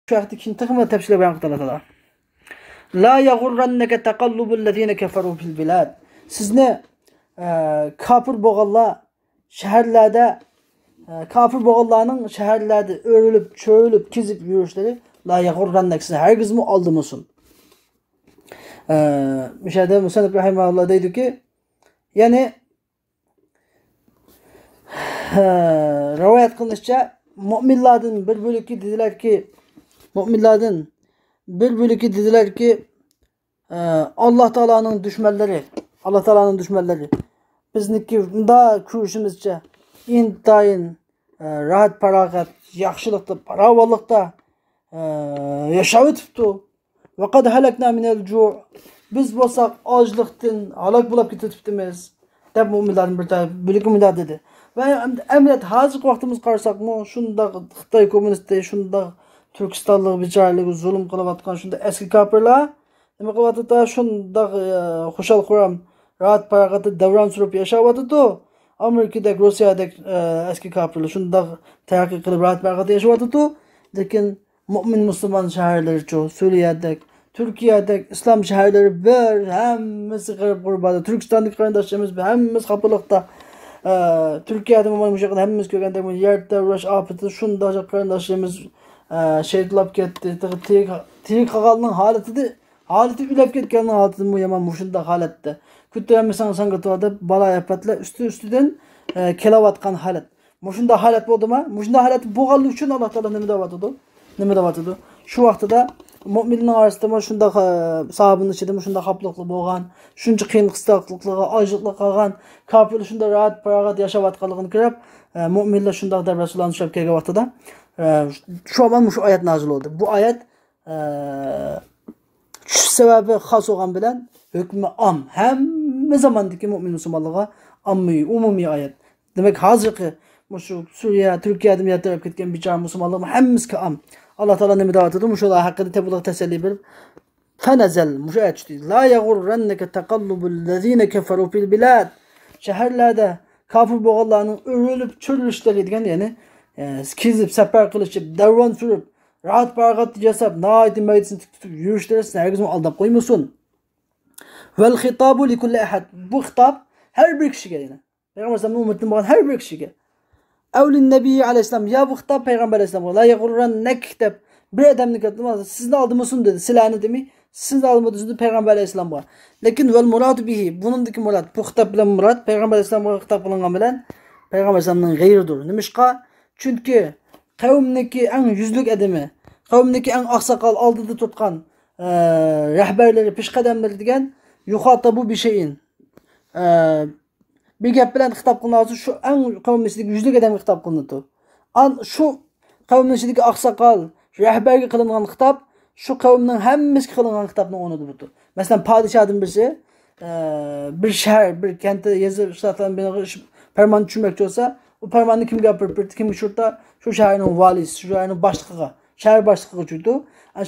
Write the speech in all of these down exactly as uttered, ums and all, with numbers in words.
شۇ ھەقتە كېيىن تېخىمۇ تەپسىلىي بايان قىلىدۇ ئاللا تائالا. لا يغرنك تقلب الذين كفروا في البلاد. سىزنى، ئە، كاپىر بولغانلار شەھەرلەردە، ئە، كاپىر بولغانلارنىڭ شەھەرلەردە ئۆرۈلۈپ، چۆرۈلۈپ، كېزىپ يۈرۈشلىرى لا يغرنك، سىزنى ھەرگىزمۇ ئالدىمىسۇن. ئە، مۇشۇ يەردە مۇسەننىپ رەھىمەھۇللا دەيدۇكى، يەنى، ھە، رىۋايەت قىلىنىشىچە، مۆمىنلاردىن بىر بۆلىكى دېدىلەركى، مۆمىنلاردىن بىر بۆلىكى دېدىلەركى، ئە، ئاللا تائالانىڭ دۈشمەنلىرى، ئاللا تائالانىڭ دۈشمەنلىرى بىزنىڭكى مۇنداق كۆرۈشىمىزچە ئىنتايىن، ئە، راھەت پاراغەت، ياخشىلىقتا، پاراۋانلىقتا، ئە، ياشاۋېتىپتۇ. وقد هلكنا من الجوع. بىز بولساق ئاچلىقتىن ھالاك بولاپ كېتىۋېتىپتىمىز، دەپ مۆمىنلەردىن بىر بۆلىكى مۇنداق دېدى. ۋە ئەمدى ئەمەلىيەت ھازىرقى ۋاقتىمىزغا قارىساقمۇ، شۇنداق خىتاي كوممۇنىستى، شۇنداق تۈركىستانلىق بىچارىلەرگە زۇلۇم قىلىۋاتقان شۇنداق ئەسكى كاپىرلار نېمە قىلىۋاتىدۇ؟ شۇنداق، ئە، خۇشال-خۇرام، راھەت-پاراغەتتە دەۋران سۈرۈپ ياشاۋاتىدۇ. ئامېرىكىدەك، روسىيەدەك، ئە، ئەسكى كاپىرلار شۇنداق تەرەققىي قىلىپ، راھەت-پاراغەتتە ياشاۋاتىدۇ. لېكىن مۆمىن مۇسۇلمان شەھەرلىرىچۇ، سۈرىيەدەك، تۈركىيەدەك ئىسلام شەھەرلىرى بىر، ھەممىسى غېرىب غۇربادا. تۈركىستاندىكى قېرىنداشلىرىمىز ھەممىسى خاپىلىقتا. ئە، تۈركىيەدە مانا مۇشۇ يېقىندا ھەممىمىز كۆرگەندەك، يەر تەۋرەش ئاپىتىدە شۇنداق قېرىنداشلىرىمىز، ئە، شېھىتلاپ كەتتى. تېخى تىرىك، تىرىك قالغاننىڭ ھالىتىدە، ھالىتى ئۆلۈپ كەتكەننىڭ ھالىتىدىمۇ يامان مۇشۇنداق ھالەتتە. كۆتۈرەلمىسەڭ ساڭا دەپ بالا ئاپەتلەر ئۈستى ئۈستىدىن، ئە، كېلىۋاتقان ھالەت. مۇشۇنداق ھالەت بولدىمۇ؟ مۇشۇنداق ھالەت بولغانلىقى ئۈچۈن ئاللا تائالا نېمە دەۋاتىدۇ؟ نېمە دەۋاتىدۇ؟ شۇ ۋاقتىدا مۆمىننىڭ ئارىسىدىمۇ شۇنداق، ئە، ساھابىنىڭ ئىچىدىمۇ شۇنداق خاپىلىقلار بولغان، شۇنچە قىيىن قىستاقلىقلارغا، ئاچلىقلارغا قالغان، كاپىرلار شۇنداق راھەت پاراغەت ياشاۋاتقانلىقىنى كۆرۈپ، ئە، مۆمىنلەر شۇنداق دەپ رەسۇلۇللانى سوراپ كەلگەن ۋاقتىدا، ئە، شۇ زامان مۇشۇ ئايەت نازىل بولدى. بۇ ئايەت، ئە، چۈشۈش سەۋەبى خاس بولغان بىلەن ھۆكمى ئام، ھەممە زاماندىكى مۆمىن مۇسۇلمانلارغا ئاممىۋى، ئومۇمىي ئايەت. دېمەك، ھازىرقى مۇشۇ سۈرىيە، تۈركىيەدىن يەر تەۋرەپ كەتكەن بىچارە مۇسۇلمانلارمۇ ھەممىسىگە ئام. ئاللا تائالا نېمە دەۋاتىدۇ؟ مۇشۇلار ھەققىدە تەبلىغ تەسەللى بېرىپ، فەنەزەل، مۇشۇ ئايەت چۈشتى. لا يغرنك تقلب الذين كفروا في البلاد. شەھەرلەردە كاپىر بولغانلارنىڭ ئۆرۈلۈپ چۆرۈلۈشلىرى دېگەن، يەنى، ئە، كېزىپ، سەپەر قىلىشىپ، دەۋران سۈرۈپ، راھەت پاراغەت ياساپ، ناھايىتى مەيدىسىنى تىك تۇتۇپ يۈرۈشلىرى سىزنى ھەرگىزمۇ ئالداپ قويمىسۇن. والخطاب لكل أحد. بۇ خىتاب ھەر بىر كىشىگە، يەنى پەيغەمبەر ئەلەيھىسسالامنىڭ ئۈممىتىدىن بولغان ھەر بىر كىشىگە. أو للنبي عليه السلام، يا بۇ خىتاب پەيغەمبەر ئەلەيھىسسالامغا، لا يغرنك دەپ بىر ئادەمنى كەلتۈرمەڭ، سىزنى ئالدىمىسۇن دېدى، سىلەرنى دېمەي، سىزنى ئالدىمىسۇن دېدى پەيغەمبەر ئەلەيھىسسالامغا. لېكىن والمراد به، بۇنىڭدىكى مۇراد، بۇ خىتاب بىلەن مۇراد پەيغەمبەر ئەلەيھىسسالامغا خىتاب قىلىنغان بىلەن پەيغەمبەر ئەلەيھىسسالامنىڭ غەيرىدۇر. نېمىشقا؟ چۈنكى قەۋمنىكى ئەڭ يۈزلۈك ئادىمى، قەۋمنىكى ئەڭ ئاقساقال، ئالدىدا تۇرغان، ئە، رەھبەرلىرى، پېشقەدەملىرى دېگەن يخاطب بشيء، ئە، بىر گەپ بىلەن خىتاب قىلىنغان شۇ ئەڭ قەۋمنىڭ ئىچىدىكى يۈزلۈك ئادەمگە خىتاب قىلىنىدۇ. ئان-، شۇ قەۋمنىڭ ئىچىدىكى ئاقساقال، رەھبەرگە قىلىنغان خىتاب شۇ قەۋمنىڭ ھەممىسىگە قىلىنغان خىتابنىڭ ئورنىدا بولىدۇ. مەسىلەن، پادىشاھدىن بىرسى، ئە، بىر شەھەر، بىر كەنت، يېزا، شتاتلارنى بىر پەرمان چۈشۈرمەكچى بولسا، ئۇ پەرماننى كىمگە ئاپىرىپ بېرىدۇ، كىمگە چۈشۈرتە؟ شۇ شەھەرنىڭ ۋالىسى، شۇ شەھەرنىڭ باشلىقىغا، شەھەر باشلىقىغا چۈشۈرىدۇ.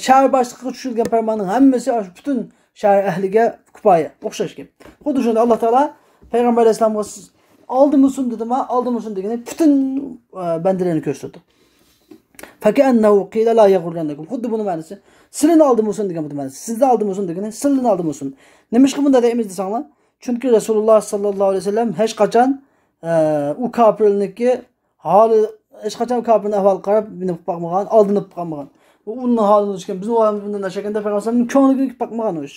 شەھەر باشلىقىغا چۈشۈرۈلگەن پەرماننىڭ ھەممىسى شۇ پۈتۈن شەھەر ئەھلىگە كۇپايە، ئوخشاش گەپ. خۇددى شۇنداق ئاللا تائالا پەيغەمبەر ئەلەيھىسسالامغا سىز ئالدىمىسۇن دېدىما، ئالدىمىسۇن دېگىنى پۈتۈن، ئە، بەندىلەرنى كۆرسىتىدۇ. فكأنه قيل لا يغرنكم. خۇددى بۇنىڭ مەنىسى، سىلىنى ئالدىمىسۇن دېگەن بۇنىڭ مەنىسى. سىزنى ئالدىمىسۇن دېگىنى، سىلىنى ئالدىمىسۇن. نېمىشقا بۇنداق دەيمىز دېسەڭلار؟ چۈنكى رەسۇلۇللا ساللاللاھۇ ئەلەيھى ۋەسەللەم ھەرقاچان، ئە، ئۇ كاپىرنىڭكى ھالى، ھېچقاچان كاپىرنىڭ ئەھۋالىغا قاراپ نېمە قىلىپ باقمىغان، ئالدىنىپ باقمىغان. ئۇ ئۇنىڭ ھالى بۇنداق ئىكەن، بىزنىڭ ھالىمىز بۇنداق ئىكەن دەپ پەيغەمبەر ئەلەيھىسسالامنىڭ كۆڭلىگە كېلىپ باقمىغان ئۇ ئىش.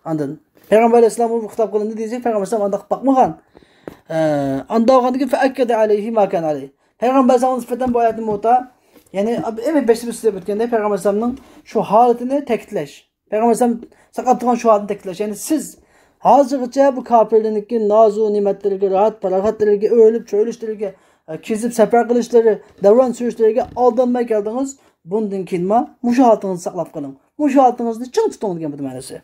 ئاندىن پەيغەمبەر ئەلەيھىسسالام بۇ خىتاب قىلىندى دېسەك، پەيغەمبەر ئەلەيھىسسالام ئانداق باقمىغان. ئە، ئانداق بولغاندىن كېيىن فأكد عليه ما كان عليه. پەيغەمبەر ئەلەيھىسسالامغا نىسبەتەن بۇ ئايەتنى مۇتا، يەنى ئەمەي بەشتە بىز سۆزلەپ ئۆتكەندەك پەيغەمبەر ئەلەيھىسسالامنىڭ شۇ ھالىتىنى تەكىتلەش. پەيغەمبەر ئەلەيھىسسالام ساقلاپ تۇرغان شۇ ھالىتىنى تەكىتلەش. يەنى سىز ھازىرغىچە بۇ كاپىرلارنىڭكى نازۇ نېمەتلىرىگە، راھەت پاراغەتلىرىگە، ئۆرۈلۈپ چۆرۈلۈشلىرىگە، ئە، كېزىپ سەپەر قىلىشلىرى، دەۋران سۈرۈشلىرىگە ئالدانماي كەلدىڭىز. بۇندىن كېيىنمۇ مۇشۇ ھالىتىڭىزنى ساقلاپ قېلىڭ. مۇشۇ ھالىتىڭىزنى چىڭ تۇتۇڭ دېگەن بۇ مەنىسى.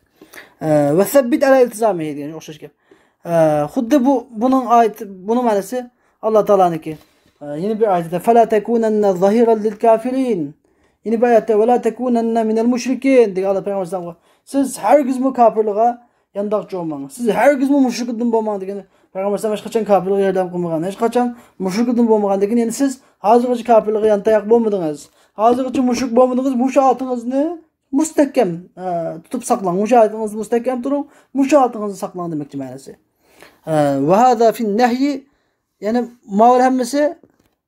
ئە، وثبت على التزامه دېگەن ئوخشاش گەپ. ئە، خۇددى بۇ، بۇنىڭ ئايىتى، بۇنىڭ مەنىسى ئاللا تائالانىڭكى، ئە، يەنە بىر ئايىتىدە فلا تكونن ظهيرا للكافرين. يەنە بىر ئايەتتە، ولا تكونن من المشركين دېگەن ئاللا پەيغەمبەر ئەلەيھىسسالامغا، سىز ھەرگىزمۇ كاپىرلارغا يانداقچى بولماڭ. سىز ھەرگىزمۇ مۇشرىكلاردىن بولماڭ دېگەن. پەيغەمبەر ئەلەيھىسسالام ھېچقاچان كاپىرلارغا ياردەم قىلمىغان، ھېچقاچان مۇشرىكىدىن بولمىغان. لېكىن يەنە سىز ھازىرغىچە كاپىرلارغا يانتاياق بولمىدىڭىز. ھازىرغىچە مۇشرىك بولمىدىڭىز. مۇشۇ ھالىتىڭىزنى مۇستەھكەم، ئە، تۇتۇپ ساقلاڭ. مۇشۇ ھالىتىڭىزنى مۇستەھكەم تۇرۇڭ. مۇشۇ ھالىتىڭىزنى ساقلاڭ دېمەكچى مەنىسى. ئە، ۋە ھازا فىن نەھيى، يەنى ماۋۇلار ھەممىسى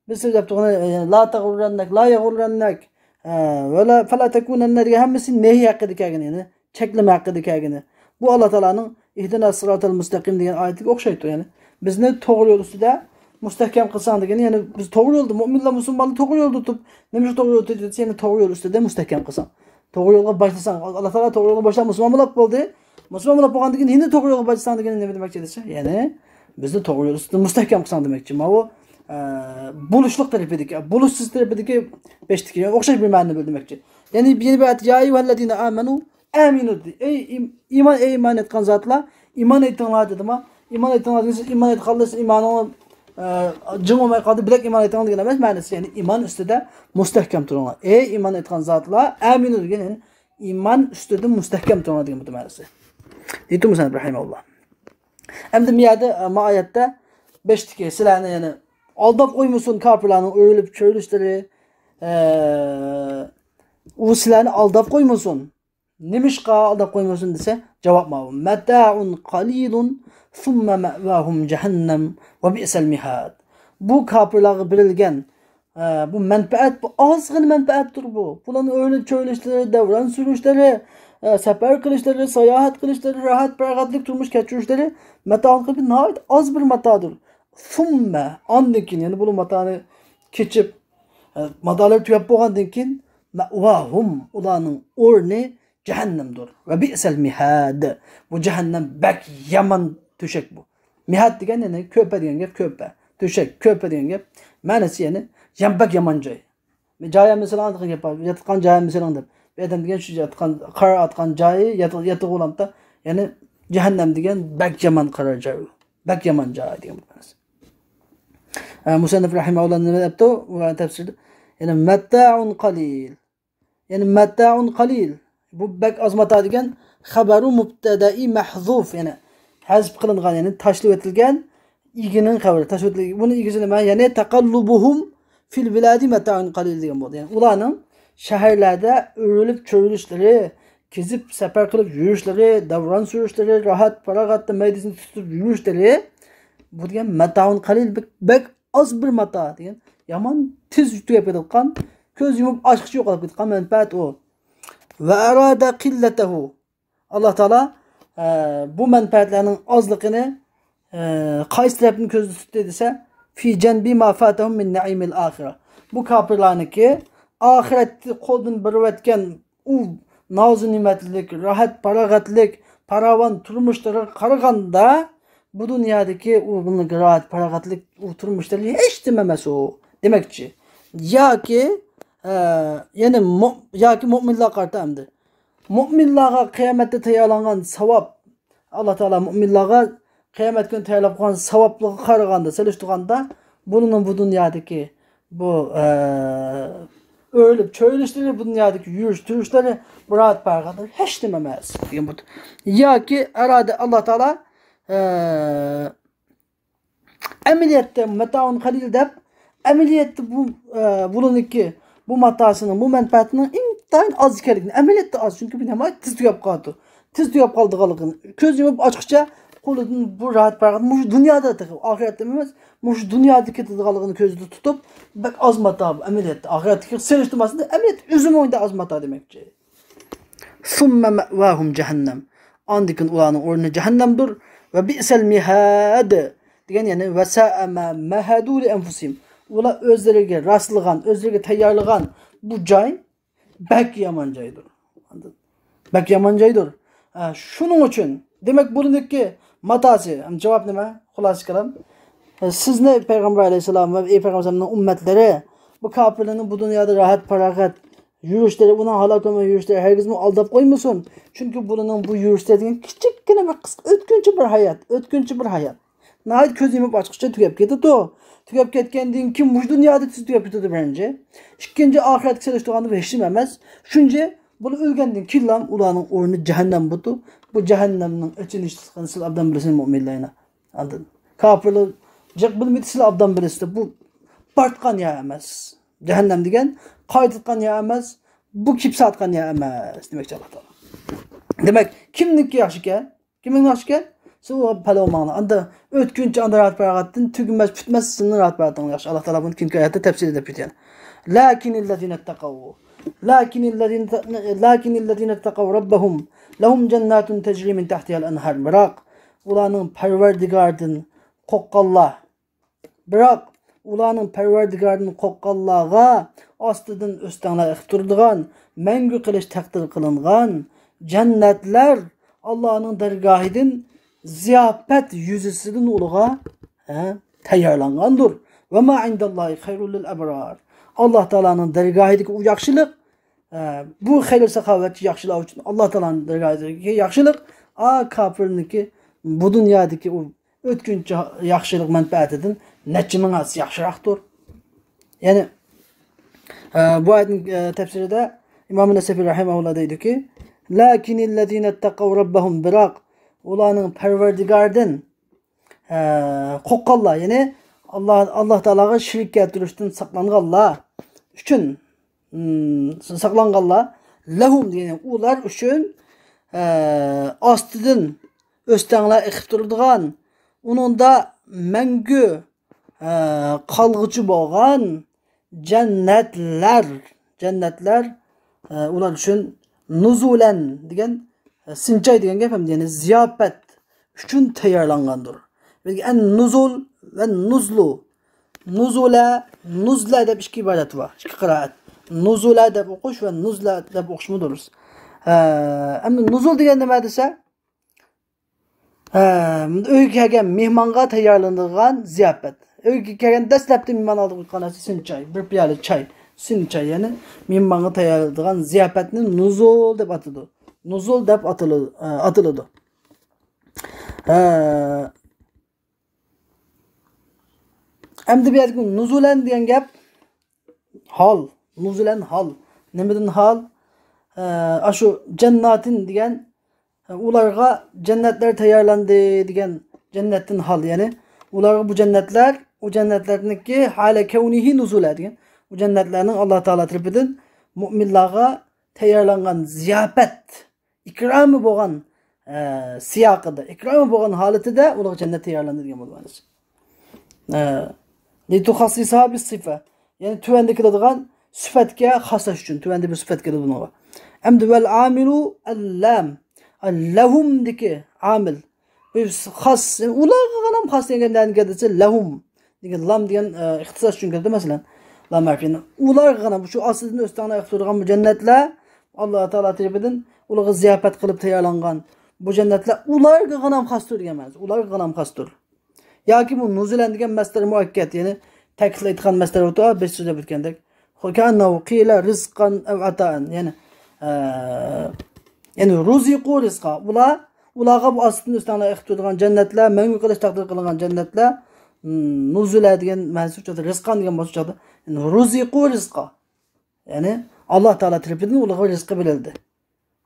بىز سۆزلەپ تۇرغان، ئە، لا تەغۇررەننەك، لا يەغۇررەننەك، ئە، ۋە لا، فەلا تەكۇنەننە دېگەن ھەممىسى نەھي ھەققىدە كەلگەن، يەنى چەكلىمە ھەققىدە كەلگىنى. بۇ ئاللا تائالانىڭ ئىھدىنا سىراتەل مۇستەقىم دېگەن ئايىتىگە ئوخشايدۇ. يەنى بىزنى توغرا يول ئۈستىدە مۇستەھكەم قىلساڭ دېگىنى، يەنى بىز توغرا يولدا، مۇئمىنلار، مۇسۇلمانلار توغرا يولدا تۇرۇپ، نېمە ئۈچۈن توغرا يولدا تۇرۇپ دېسە، يەنى توغرا يول ئۈستىدە مۇستەھكەم قىلساڭ. توغرا يولغا باشلىساڭ، ئاللا تائالا توغرا يولغا باشلاپ مۇسۇلمان بولاپ بولدى. مۇسۇلمان بولاپ بولغاندىن كېيىن يەنە توغرا يولغا باشلىساڭ دېگىنى نېمە دېمەكچى دېسە، يەنى بىزنى توغرا يول ئۈستىدە مۇستەھكەم قىلساڭ دېمەكچى. ماۋۇ، ئە، بولۇشلۇق تەرىپىدىكى، بولۇشسىز تەرىپىدىكى بەشتىكى، يەنى ئوخشاش بىر مەنىنى بىلدى دېمەكچى. يەنى يەنە بىر ئايەت، يا ئەييۇھەللەزىنە ئامەنۇ ئامىنۇ دېدى. ئەي ئىم-، ئىمان، ئەي ئىمان ئېيتقان زاتلار، ئىمان ئېيتىڭلار دېدىما؟ ئىمان ئېيتىڭلار دېگەن سۆز، ئىمان ئېيتقاندا سىز ئىمانىڭلار، ئە، جىڭ بولماي قالدى، بىلەك ئىمان ئېيتىڭلار دېگەن ئەمەس مەنىسى. يەنى ئىمان ئۈستىدە مۇستەھكەم تۇرۇڭلار. ئەي ئىمان ئېيتقان زاتلار، ئامىنۇ دېگەن، يەنى ئىمان ئۈستىدە مۇستەھكەم تۇرۇڭلار دېگەن بۇ مەنىسى. دېدى مۇسەننىپ رەھىمەھۇللا. ئەمدى بۇ يەردە، ئە، ما ئايەتتە بەشتىكى سىلەرنى، يەنى ئالداپ قويمىسۇن كاپىرلارنىڭ ئۆرۈلۈپ چۆرۈلۈشلىرى، ئە، ئۇ سىلەرنى ئالداپ قويمىسۇن. نېمىشقا ئالداپ قويمىسۇن دېسە، جاۋاب ماۋۇ. مەتائۇن قەلىلۇن سۇممە مەۋاھۇم جەھەننەم ۋە بىئسەل مىھاد. بۇ كاپىرلارغا بېرىلگەن، ئە، بۇ مەنپەئەت، بۇ ئازغىنە مەنپەئەتتۇر بۇ. بۇلارنىڭ ئۆرۈلۈپ چۆرۈلۈشلىرى، دەۋران سۈرۈشلىرى، ئە، سەپەر قىلىشلىرى، ساياھەت قىلىشلىرى، راھەت پاراغەتلىك تۇرمۇش كەچۈرۈشلىرى مەتائۇن قەلىل، ناھايىتى ئاز بىر ماتادۇر. سۇممە، ئاندىن كېيىن، يەنى بۇ ماتانى كېچىپ، ئە، ماتالىرى تۈگەپ بولغاندىن كېيىن، مەۋاھۇم، ئۇلارنىڭ ئورنى جەھەننەمدۇر. ۋە بىئسەل مىھاد. بۇ جەھەننەم بەك يامان تۆشەك بۇ. مىھاد دېگەن يەنى كۆپە دېگەن گەپ، كۆپە. تۆشەك، كۆپە دېگەن گەپ. مەنىسى يەنى يان-، بەك يامان جاي. جايى مەسىلەن دېگەن گەپ بار. ياتقان جايى مەسىلەن دەپ. بۇ ئادەم دېگەن شۇ ياتقان، قارار ئاتقان جايى، ياتىقى، ياتىقى بولامتا. يەنى جەھەننەم دېگەن بەك يامان قارار جاي. بەك يامان جاي دېگەن مەنىسى. ئە، مۇسەننىپ رەھىمەھۇللا نېمە دەپتۇ؟ تەپسىردە. يەنى مەتائۇن قەلىل. يەنى مەتائۇن قەلىل. بۇ بەك ئاز ماتا دېگەن خەبەرۇ مۇبتەدەئى مەھزۇف، يەنى ھەزپ قىلىنغان، يەنى تاشلىۋېتىلگەن ئىگىنىڭ خەۋىرى. تاشلىۋېتىلگەن. بۇنىڭ ئىگىسى نېمە؟ يەنى تەقەللۇبۇھۇم فىل بىلادى مەتائۇن قەلىل دېگەن بولدى. يەنى ئۇلارنىڭ شەھەرلەردە ئۆرۈلۈپ چۆرۈلۈشلىرى، كېزىپ سەپەر قىلىپ يۈرۈشلىرى، دەۋران سۈرۈشلىرى، راھەت پاراغەتتە مەيدىسىنى تۇتۇپ يۈرۈشلىرى، بۇ دېگەن مەتائۇن قەلىل، بەك، بەك ئاز بىر ماتا دېگەن، يامان تېز تۈگەپ كېتىدىغان، كۆز يۇمۇپ ئاچقۇچە يوقاپ كېتىدىغان مەنپەئەت ئۇ. ۋە ئەرادە قىللەتەھۇ. ئاللا تائالا، ئە، بۇ مەنپەئەتلەرنىڭ ئازلىقىنى، ئە، قايسى تەرەپتىن كۆزدە تۇتتى دېسە، فى جەنبى ما فاتەھۇم مىن نەئىمىل ئاخىرە. بۇ كاپىرلارنىڭكى ئاخىرەتتە قولدىن بېرىۋەتكەن ئۇ نازۇ نېمەتلىك، راھەت پاراغەتلىك، پاراۋان تۇرمۇشلىرىغا قارىغاندا، بۇ دۇنيادىكى ئۇ بۇنىڭ راھەت پاراغەتلىك ئۇ تۇرمۇشلىرى ھېچنېمە ئەمەس ئۇ دېمەكچى. ياكى، ئە، يەنى مۇ-، ياكى مۇئمىنلارغا قارىتا ئەمدى. مۇئمىنلارغا قىيامەتتە تەييارلانغان ساۋاب، ئاللا تائالا مۇئمىنلارغا قىيامەت كۈنى تەييارلاپ قويغان ساۋابلىققا قارىغاندا، سېلىشتۇرغاندا، بۇنىڭ بۇ دۇنيادىكى بۇ، ئە، ئۆرۈلۈپ چۆرۈلۈشلىرى، بۇ دۇنيادىكى يۈرۈش تۇرۇشلىرى، بۇ راھەت پاراغەتلىرى ھېچنېمە ئەمەس دېگەن بۇ. ياكى ئەرادە ئاللا تائالا، ئە، ئەمەلىيەتتە مەتائۇن قەلىل دەپ، ئەمەلىيەتتە بۇ، ئە، بۇلىنىكى، بۇ ماتاسىنىڭ، بۇ مەنپەئەتىنىڭ ئىنتايىن ئاز ئىكەنلىكىنى، ئەمەلىيەتتە ئاز، چۈنكى بۇ ناھايىتى تېز تۈگەپ قالىدۇ. تېز تۈگەپ قالىدىغانلىقىنى، كۆز يۇمۇپ ئاچقۇچە قولىدىن بۇ راھەت پاراغەت مۇشۇ دۇنيادا تېخى، ئاخىرەتتە ئەمەس، مۇشۇ دۇنيادا كېتىدىغانلىقىنى كۆزدە تۇتۇپ، بەك ئاز ماتا بۇ ئەمەلىيەتتە. ئاخىرەتتىكى سېلىشتۇرماسىدا ئەمەلىيەتتە ئۆزىمۇ ئۇنداق ئاز ماتا دېمەكچى. ثم مأواهم جهنم. ئاندىن كېيىن ئۇلارنىڭ ئورنى جەھەننەمدۇر. وبئس المهاد دېگەن، يەنى وساء ما مهدوا لأنفسهم. ئۇلار ئۆزلىرىگە راسلىغان، ئۆزلىرىگە تەييارلىغان بۇ جاي بەك يامان جايدۇر. بەك يامان جايدۇر. ھە، شۇنىڭ ئۈچۈن، دېمەك، بۇنىڭدىكى ماتاسى، ھەم جاۋاب نېمە؟ خۇلاسە كالام. سىزنى پەيغەمبەر ئەلەيھىسسالام ۋە ئەي پەيغەمبەرنىڭ ئۈممەتلىرى، بۇ كاپىرلارنىڭ بۇ دۇنيادا راھەت پاراغەت يۈرۈشلىرى، ئۇنىڭ ھالاك بولماي يۈرۈشلىرى ھەرگىزمۇ ئالداپ قويمىسۇن. چۈنكى بۇلارنىڭ بۇ يۈرۈشلىرى دېگەن كىچىككىنە بىر قىسقا، ئۆتكۈنچى بىر ھايات، ئۆتكۈنچى بىر ھايات. ناھايىتى كۆز يۇمۇپ ئاچقۇچە تۈگەپ كېتىدۇ. تۈگەپ كەتكەندىن كېيىن مۇشۇ دۇنيادا تېز تۈگەپ كېتىدۇ بىرىنچى. ئىككىنچى، ئاخىرەتكە سېلىشتۇرغاندا بۇ ھېچنېمە ئەمەس. ئۈچىنچى، بۇلار ئۆلگەندىن كېيىنلا ئۇلارنىڭ ئورنى جەھەننەم بۇتۇ. بۇ جەھەننەمنىڭ ئېچىنىشلىقىنى سىلەر ئوبدان بىلىسىلەر مۇئمىنلەرنى. ئاندىن كاپىرلار جىق بىلمەيدۇ، سىلەر ئوبدان بىلىسىلەر. بۇ بارىدىغان يەر ئەمەس. جەھەننەم دېگەن قايتىدىغان يەر ئەمەس. بۇ كېلىپ سالىدىغان يەر ئەمەس، دېمەكچى ئاللا تائالا. دېمەك، كىمنىڭكى ياخشىكەن؟ كىمنىڭ ياخشىكەن؟ سىز ئۇ پەلەۋ ماڭىلا. ئاندا ئۆتكۈنچى، ئاندا راھەت پاراغەتتىن تۈگىمەس، پۈتمەس سىزنىڭ راھەت پاراغىتىڭىز ياخشى. ئاللا تائالا بۇنى كېيىنكى ئايەتتە تەپسىلىي دەپ كېتىدۇ. لكن الذين اتقوا، لكن الذين، لكن الذين اتقوا ربهم لهم جنات تجري من تحتها الأنهار. بىراق ئۇلارنىڭ پەرۋەردىگاردىن قورققانلار، بىراق ئۇلارنىڭ پەرۋەردىگاردىن قورققانلارغا ئاستىدىن ئۆستەڭلار ئېقىپ تۇرىدىغان، مەڭگۈ قېلىش تەقدىر قىلىنغان جەننەتلەر ئاللانىڭ دەرگاھىدىن زىياپەت يۈزىسىدىن ئۇلىغا، ھە، تەييارلانغاندۇر. وما عند الله خير للأبرار. ئاللا تائالانىڭ دەرگاھىدىكى ئۇ ياخشىلىق، ھە، بۇ خەير ساخاۋەتچى ياخشىلار ئۈچۈن ئاللا تائالانىڭ دەرگاھىدىكى ياخشىلىق، ئا، كاپىرنىڭكى بۇ دۇنيادىكى ئۇ ئۆتكۈنچى ياخشىلىق مەنپەئەتىدىن نەچچە مىڭ ھەسسە ياخشىراقتۇر. يەنى، ئە، بۇ ئايەتنىڭ، ئە، تەپسىرىدە ئىمام نەسەفى رەھىمەھۇللا دەيدۇكى، لكن الذين اتقوا ربهم، بىراق ئۇلارنىڭ پەرۋەردىگاردىن، ئە، قورققانلار، يەنى ئاللا، ئاللا تائالاغا شېرىك كەلتۈرۈشتىن ساقلانغانلار ئۈچۈن، ھىم، ساقلانغانلار، لەھۇم دېگەن ئۇلار ئۈچۈن، ئە، ئاستىدىن ئۆستەڭلار ئېقىپ تۇرىدىغان، ئۇنىڭدا مەڭگۈ، ئە، قالغۇچى بولغان جەننەتلەر، جەننەتلەر، ئە، ئۇلار ئۈچۈن نۇزۇلەن دېگەن، ئە، سىنچاي دېگەن گەپ ھەمدە، يەنى زىياپەت ئۈچۈن تەييارلانغاندۇر. ئەن نۇزۇل ۋە نۇزلۇ. نۇزۇلە، نۇزلە دەپ ئىككى ئىبارەت بار، ئىككى قىرائەت. نۇزۇلە دەپ ئوقۇش ۋە نۇزلە دەپ ئوقۇشمۇ دۇرۇس. ئە، ئەمدى نۇزۇل دېگەن نېمە دېسە، ھە، ئۆيگە كەلگەن مېھمانغا تەييارلىنىدىغان زىياپەت. ئۆيگە كەلگەن دەسلەپتە مېھمان ئالدىغا قويغان نەرسە سىنچاي، بىر پىيالە چاي، سىنچاي، يەنى مېھمانغا تەييارلىنىدىغان زىياپەتنى نۇزۇل دەپ ئاتىدۇ. نۇزۇل دەپ ئاتىلىدۇ، ئاتىلىدۇ. ھە. ئەمدى بۇ يەردىكى نۇزۇلەن دېگەن گەپ ھال. نۇزۇلەن ھال. نېمىدىن ھال؟ ئە، ئاشۇ جەنناتىن دېگەن، ئۇلارغا جەننەتلەر تەييارلاندى دېگەن جەننەتتىن ھال. يەنى ئۇلارغا بۇ جەننەتلەر، ئۇ جەننەتلەرنىڭكى ھالە كەۋنىھى نۇزۇلە دېگەن، ئۇ جەننەتلەرنىڭ ئاللا تائالا تەرىپىدىن مۇئمىنلارغا تەييارلانغان زىياپەت، ئىكرامى بولغان، ئە، سىياقىدا، ئىكرامى بولغان ھالىتىدە ئۇلارغا جەننەت تەييارلاندى دېگەن بولىدۇ مەنىسى. ئە، لىتۇخەسسىسھا بىسسىفە. يەنى تۆۋەندە كېلىدىغان سۈپەتكە خاسلاش ئۈچۈن. تۆۋەندە بىر سۈپەت كېلىدۇ بۇنىڭغا. ئەمدى ۋەل ئامىلۇ ئەللام. لەھۇمدىكى ئامىل. بىز خاس، يەنى ئۇلارغا غانام خاس دېگەن نەدىن كەلدى دېسە، لەھۇم دېگەن لام دېگەن، ئە، ئىختىساس ئۈچۈن كەلدى، مەسىلەن. لام ھەرپى. يەنى ئۇلارغا غانام، شۇ ئاستىدىن ئۆستەڭلار ئېقىپ تۇرىدىغان بۇ جەننەتلەر ئاللا تائالا تەرىپىدىن ئۇلارغا زىياپەت قىلىپ تەييارلانغان بۇ جەننەتلەر ئۇلارغا غانام خاستۇر دېگەن مەنىسى. ئۇلارغا غانام خاستۇر. ياكى بۇ نۇزۇلەن دېگەن مەسدەر مۇئەككەت، يەنى تەكىتلەيدىغان مەسدەر ئوتۇ، بىز سۆزلەپ ئۆتكەندەك. كەئەننەھۇ قىلە رىزقان ئەۋ ئاتائەن. يەنى، ئە، يەنى رۇزىقۇ رىزقا. ئۇلار، ئۇلارغا بۇ ئاستىدىن ئۆستەڭلار ئېقىپ تۇرىدىغان جەننەتلەر، مەڭگۈ قېلىش تەقدىر قىلىنغان جەننەتلەر، م، نۇزۇلە دېگەن مەنىسى ئۇچرايدۇ، رىزقان دېگەن مەنىسى ئۇچرايدۇ. يەنى رۇزىقۇ رىزقا. يەنى ئاللا تائالا تەرىپىدىن ئۇلارغا رىزقى بېرىلدى.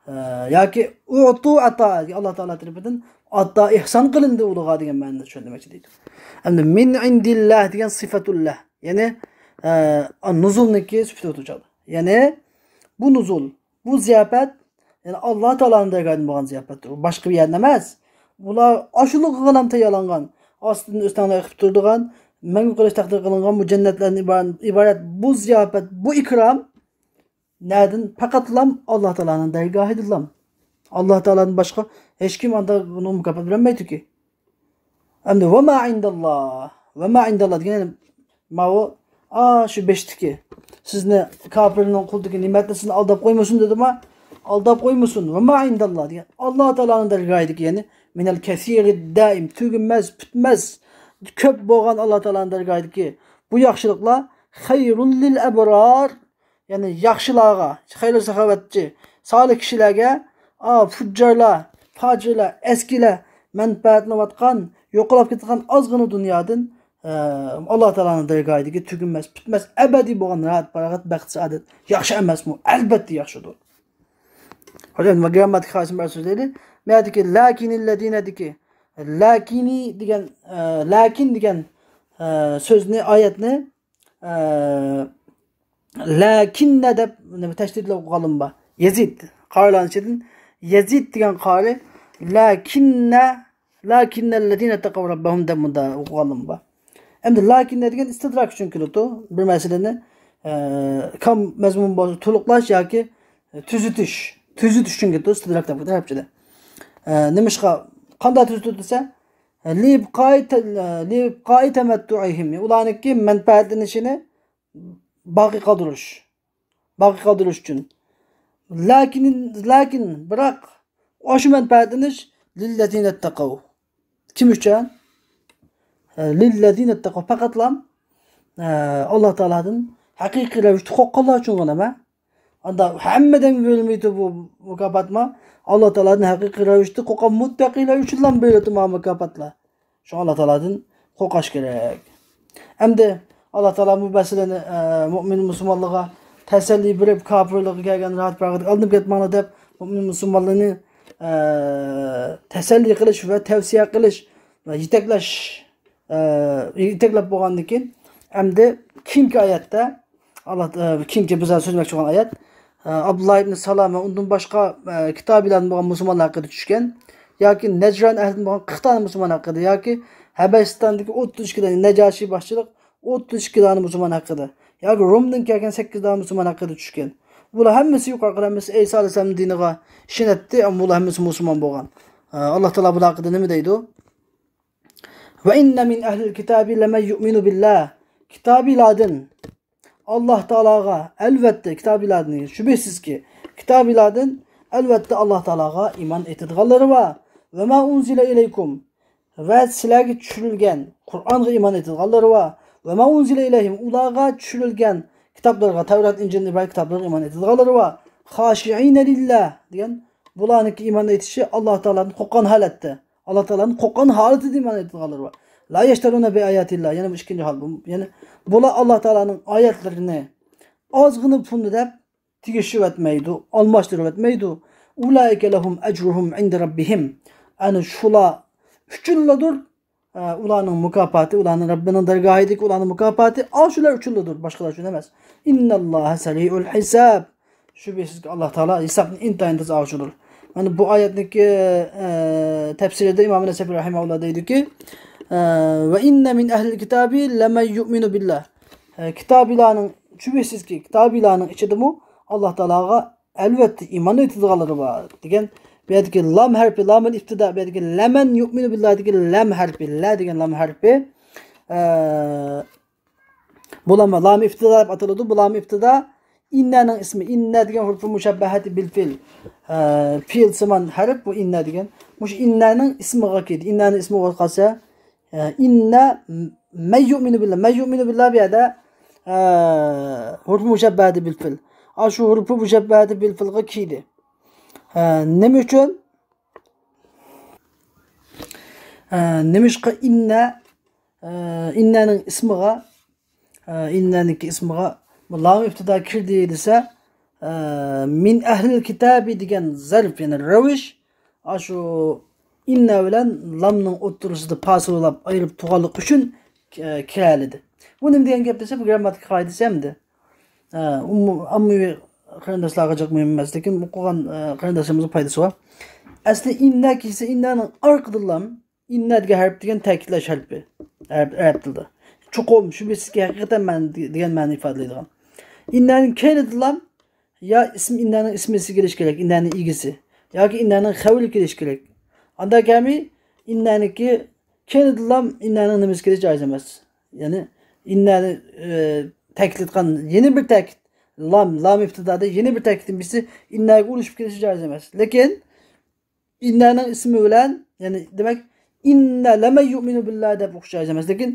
ئە، ياكى ئۇتۇ ئاتا، ئاللا تائالا تەرىپىدىن ئاتا ئېھسان قىلىندى ئۇلارغا دېگەن مەنىدە چۈشەندۈرمەكچى دەيدۇ. ئەمدى مىن ئىندىللا دېگەن سىفەتۇللا، يەنى، ئە، نۇزۇلنىكى سۈپىتى ئوتۇرۇپ چىقىدۇ. يەنى بۇ نۇزۇل، بۇ زىياپەت، يەنى ئاللا تائالانىڭ دەرگاھىدىن بولغان زىياپەتتۇر. باشقا بىر يەردىن ئەمەس. بۇلار ئاشۇلىغا غانام تەييارلانغان، ئاستىدىن ئۆستەڭلار ئېقىپ تۇرىدىغان، مەڭگۈ قېلىش تەقدىر قىلىنغان بۇ جەننەتلەردىن ئىبارەت، ئىبارەت بۇ زىياپەت، بۇ ئىكرام نەدىن؟ پەقەتلام ئاللا تائالانىڭ دەرگاھىدىنلام. ئاللا تائالادىن باشقا ھېچكىم ئاندا بۇنىڭ مۇكاپات بېرەلمەيدۇكى. ئەمدى ۋەما ئىنداللا، ۋەما ئىنداللا دېگەن ماۋۇ، ئا، شۇ بېشىدىكى، سىزنى كاپىرنىڭ قولىدىكى نېمەتلەر سىزنى ئالداپ قويمىسۇن دېدىما؟ ئالداپ قويمىسۇن. ۋەما ئىنداللا دېگەن ئاللا تائالانىڭ دەرگاھىدىكى، يەنى مىنەل كەسىرى دائىم، تۈگىمەس، پۈتمەس، كۆپ بولغان ئاللا تائالانىڭ دەرگاھىدىكى بۇ ياخشىلىقلار خەيرۇن لىل ئەبرار، يەنى ياخشىلارغا، خەير ساخاۋەتچى، سالىھ كىشىلەرگە، ئا، فۇججارلار، پاجىرلار، ئەسكىلەر مەنپەئەتلىنىۋاتقان، يوقىلاپ كېتىدىغان ئازغىنە دۇنيادىن، ئە، ئاللا تائالانىڭ دەرگاھىدىكى تۈگىمەس، پۈتمەس، ئەبەدىي بولغان راھەت، پاراغەت، بەخت، سائادەت ياخشى ئەمەسمۇ؟ ئەلبەتتە ياخشىدۇر. ھوجام، گىرامماتىكا خاسىم بىر سۆزلەيلى. مەدىكى لەكىنىللەدىنەدىكى لەكىنى دېگەن، ئە، لەكىن دېگەن، ئە، سۆزنى، ئايەتنى، ئە، لەكىننە دەپ نېمە تەشدىدلەپ ئوقۇغانلىرىمۇ بار. يەزىد قارىلارنىڭ ئىچىدىن يەزىد دېگەن قارى لەكىننە، لەكىننەللەزىنە تەقەۋ رەببەھۇم دەپ مۇنداق ئوقۇغانلىرىمۇ بار. ئەمدى لەكىننە دېگەن ئىستىدراك ئۈچۈن كېلىدۇ. بىر مەسىلىنى، ئە، كام مەزمۇن بولسا تولۇقلاش ياكى تۈزىتىش، تۈزىتىش ئۈچۈن كېلىدۇ ئىستىدراك دەپ ئەرەبچىدە. ئە، نېمىشقا، قانداق تۈزىتىدۇ دېسە، لىبقائى تە-، لىبقائى تەمەتتۇئىھىم، ئۇلارنىڭكى مەنپەئەتلىنىشىنى باقىي قالدۇرۇش، باقىي قالدۇرۇش ئۈچۈن. لەكىن، لەكىن، بىراق، ئاشۇ مەنپەئەتلىنىش لىللەزىنەتتەقەۋ. كىم ئۈچۈن؟ لىللەزىنەتتەقەۋ، پەقەتلا، ئە، ئاللا تائالادىن ھەقىقىي رەۋىشتە قورققانلار ئۈچۈن غۇنىما. ئاندا ھەممىدىن بېرىلمەيدۇ بۇ مۇكاپاتما. ئاللا تائالادىن ھەقىقىي رەۋىشتە قورققان مۇتتەقىيلەر ئۈچۈنلا بېرىلىدۇ ما مۇكاپاتلار. شۇڭا ئاللا تائالادىن قورقاش كېرەك. ئەمدى ئاللا تائالا بۇ مەسىلىنى، ئە، مۇئمىن مۇسۇلمانلارغا تەسەللى بېرىپ، كاپىرلارغا كەلگەن راھەت پاراغەتكە ئالدىنىپ كەتمەڭلار دەپ، مۇئمىن مۇسۇلمانلارنى، ئە، تەسەللى قىلىش ۋە تەۋسىيە قىلىش ۋە يېتەكلەش، ئە، يېتەكلەپ بولغاندىن كېيىن، ئەمدى كېيىنكى ئايەتتە، ئاللا، ئە، كېيىنكى بىز ھازىر سۆزلىمەكچى بولغان ئايەت، ئە، ئابدۇللا ئىبن سالام ۋە ئۇندىن باشقا، ئە، كىتابىيلاردىن بولغان مۇسۇلمانلار ھەققىدە چۈشكەن ياكى نەجران ئەھلىدىن بولغان قىرىق دانە مۇسۇلمان ھەققىدە ياكى ھەبەشىستاندىكى ئوتتۇز ئىككى دانە نەجاشى باشچىلىق ئوتتۇز ئىككى دانە مۇسۇلمان ھەققىدە ياكى رومدىن كەلگەن سەككىز دانە مۇسۇلمان ھەققىدە چۈشكەن. بۇلار ھەممىسى يۇقىرىقى ھەممىسى ئەيسا ئەلەيھىسسالامنىڭ دىنىغا ئىشىنەتتى، ئەمما بۇلار ھەممىسى مۇسۇلمان بولغان. ئە، ئاللا تائالا بۇلار ھەققىدە نېمە دەيدۇ؟ ۋە ئىننە مىن ئەھلىل كىتابى لەمەن يۇئمىنۇ بىللاھ. كىتابىيلاردىن ئاللا تائالاغا، ئەلۋەتتە، كىتابىيلاردىن، شۈبھىسىزكى، كىتابىيلاردىن، ئەلۋەتتە، ئاللا تائالاغا ئىمان ئېيتىدىغانلىرى بار. ۋە ما ئۇنزىلە ئىلەيكۇم، ۋە سىلەرگە چۈشۈرۈلگەن قۇرئانغا ئىمان ئېيتىدىغانلىرى بار. ۋە ما ئۇنزىلە ئىلەيھىم، ئۇلارغا چۈشۈرۈلگەن كىتابلارغا، تەۋرات، ئىنجىلدىن ئىبارەت كىتابلارغا ئىمان ئېيتىدىغانلىرى بار. خاشىئىنە لىللاھ دېگەن، بۇلارنىڭكى ئىمان ئېيتىشى ئاللا تائالادىن قورققان ھالەتتە. ئاللا تائالادىن قورققان ھالىتىدە ئىمان ئېيتىدىغانلار بار. لا يەشتەرۇنە بىئاياتىللا، يەنە بۇ ئىككىنچى ھال بۇ. يەنى بۇلار ئاللا تائالانىڭ ئايەتلىرىنى ئازغىنە پۇلنى دەپ تېگىشىۋەتمەيدۇ، ئالماشتۇرۇۋەتمەيدۇ. ئۇلائىكە لەھۇم ئەجرۇھۇم ئىندە رەببىھىم. ئەنە شۇلار ئۈچۈنلىدۇر، ئە، ئۇلارنىڭ مۇكاپاتى، ئۇلارنىڭ رەببىنىڭ دەرگاھىدىكى ئۇلارنىڭ مۇكاپاتى ئاشۇلار ئۈچۈنلىدۇر، باشقىلار ئۈچۈن ئەمەس. ئىنناللاھە سەرىئۇل ھىساب. شۈبھىسىزكى، ئاللا تائالا ھېسابنى ئىنتايىن تېز ئاچىدۇ. مانا بۇ ئايەتنىڭكى، ئە، تەپسىرىدە ئىمام نەسەفى رەھىمەھۇللا دەيدۇكى، ئە، ۋە ئىننە مىن ئەھلىل كىتابى لەمەن يۇئمىنۇ بىللاھ. ئە، كىتابىيلارنىڭ، شۈبھىسىزكى، كىتابىيلارنىڭ ئىچىدىمۇ ئاللا تائالاغا ئەلۋەتتە ئىمان ئېيتىدىغانلىرى بار دېگەن، بۇ يەردىكى لام ھەرپى، لامۇل ئىپتىدا، بۇ يەردىكى لەمەن يۇئمىنۇ بىللاھدىكى لەم ھەرپى، لە دېگەن لام ھەرپى، ئە، بۇلارمۇ لام ئىپتىدا دەپ ئاتىلىدۇ. بۇ لام ئىپتىدا ئىننەنىڭ ئىسمى، ئىننە دېگەن ھۇرۇپى مۇشەببەھەتى بىل پېئىل، ئە، پېئىلسىمان ھەرپ بۇ ئىننە دېگەن. مۇشۇ ئىننەنىڭ ئىسمىغا كىردى. ئىننەنىڭ ئىسمى بولۇپ قالسا، ئە، ئىننە مەن يۇئمىنۇ بىللا. مەن يۇئمىنۇ بىللا بۇ يەردە، ئە، ھۇرۇپى مۇشەببەھەتى بىل پېئىل. ئاشۇ ھۇرۇپى مۇشەببەھەتى بىل پېئىلغا كىردى. ئە، نېمە ئۈچۈن؟ ئە، نېمىشقا ئىننە، ئە، ئىننەنىڭ ئىسمىغا، ئە، ئىننەنىڭكى ئىسمىغا بۇ لام ئىپتىدا كىردى دېسە، ئە، مىن ئەھلىل كىتابى دېگەن زەرپ، يەنى رەۋىش، ئاشۇ ئىننە بىلەن لامنىڭ ئوتتۇرىسىدا پاسىل بولاپ ئايرىلىپ تۇرغانلىقى ئۈچۈن، ئە، كىرەلىدى. بۇ نېمە دېگەن گەپ دېسە، بۇ گرامماتىكا قائىدىسى ئەمدى. ئە، ئومۇ-، ئاممىۋى قېرىنداشلارغا جىق مۇھىم ئەمەس، لېكىن ئوقۇغان، ئە، قېرىنداشلىرىمىزغا پايدىسى بار. ئەسلى ئىننە كىرسە، ئىننەنىڭ ئارقىدىنلا ئىننە دېگەن ھەرپ دېگەن تەكىتلەش ھەرپى. ئەرەب، ئەرەب تىلىدا. چوقۇم، شۈبھىسىزكى، ھەقىقەتەن مەنە دېگەن مەنىنى ئىپادىلەيدىغان. ئىننەنىڭ كەينىدىنلا يا ئىسم، ئىننەنىڭ ئىسمىسى كېلىشى كېرەك، ئىننەنىڭ ئىگىسى. ياكى ئىننەنىڭ خەۋىرى كېلىشى كېرەك. ئانداق كەلمەي، ئىننەنىڭكى كەينىدىنلا ئىننەنىڭ نېمىسى كېلىشى جايىز ئەمەس. يەنى ئىننەنى، ئە، تەكىتلەيدىغان يەنە بىر تەكىت. لام، لام ئىپتىدادا يەنە بىر تەكىتتىن بىرسى ئىننەگە ئۇلىشىپ كېلىشى جايىز ئەمەس. لېكىن ئىننەنىڭ ئىسمى بىلەن، يەنى دېمەك، ئىننە لەمەن يۇئمىنۇ بىللا دەپ ئوقۇش جايىز ئەمەس. لېكىن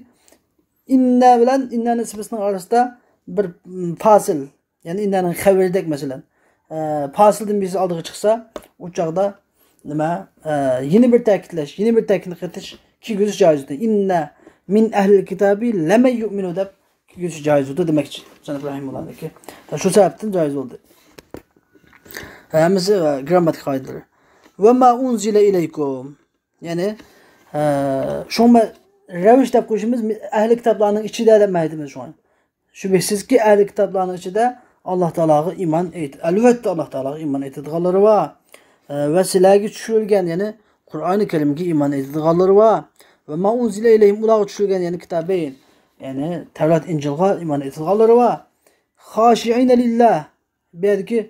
ئىننە بىلەن ئىننەنىڭ ئىسمىسىنىڭ ئارىسىدا بىر، م، پاسىل، يەنى ئىننەنىڭ خەۋىرىدەك، مەسىلەن، ئە، پاسىلدىن بىرسى ئالدىغا چىقسا، ئۇ چاغدا نېمە، ئە، يەنە بىر تەكىتلەش، يەنە بىر تەكىتنى قېتىش، كىرگۈزۈش جايىز. ئىننە مىن ئەھلىل كىتابى لەمەن يۇئمىنۇ دەپ كىرگۈزۈش جايىز بولدى دېمەكچى. مۇسەننىپ رەھىمۇللاھنىڭكى. شۇ سەۋەبتىن جايىز بولدى. ھەممىسى، ئە، گرامماتىكا قائىدىلىرى. ۋە ما ئۇنزىلە ئىلەيكۇم. يەنى، ئە، شۇڭا رەۋىش دەپ قويۇشىمىز ئەھلى كىتابلارنىڭ ئىچىدە دەپ مەن ئېيتىمىز شۇڭا. شۈبھىسىزكى، ئەھلى كىتابلارنىڭ ئىچىدە ئاللا تائالاغا ئىمان ئېيت-، ئەلۋەتتە، ئاللا تائالاغا ئىمان ئېيتىدىغانلىرى بار. ئە، ۋە سىلەرگە چۈشۈرۈلگەن، يەنى قۇرئانى كەرىمگە ئىمان ئېيتىدىغانلىرى بار. ۋە ما ئۇنزىلە ئىلەيھىم، ئۇلارغا چۈشۈرۈلگەن، يەنى كىتابەين، يەنى تەۋرات، ئىنجىلغا ئىمان ئېيتىدىغانلىرى بار. خاشىئىنە لىللا. بۇ يەردىكى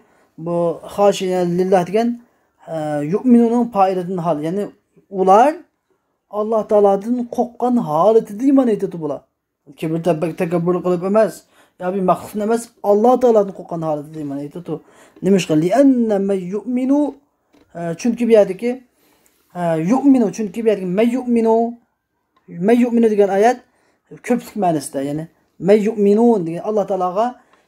بۇ خاشىئىنە لىللا دېگەن، ئە، يۇئمىنۇنىڭ پائىلىدىن ھال. يەنى ئۇلار ئاللا تائالادىن قورققان ھالىتىدە ئىمان ئېيتىدۇ بۇلار. كىبىر، تەبەك، تەكەببۇر قىلىپ ئەمەس، يا بىر مەخلۇقتىن ئەمەس، ئاللا تائالادىن قورققان ھالىتىدە ئىمان ئېيتىدۇ. نېمىشقا؟ لىئەننە مەن يۇئمىنۇ، ئە، چۈنكى بۇ يەردىكى، ئە، يۇئمىنۇ، چۈنكى بۇ يەردىكى مەن يۇئمىنۇ، مەن يۇئمىنۇ دېگەن ئايەت كۆپلۈك مەنىسىدە، يەنى مەن يۇئمىنۇن دېگەن ئاللا تائالاغا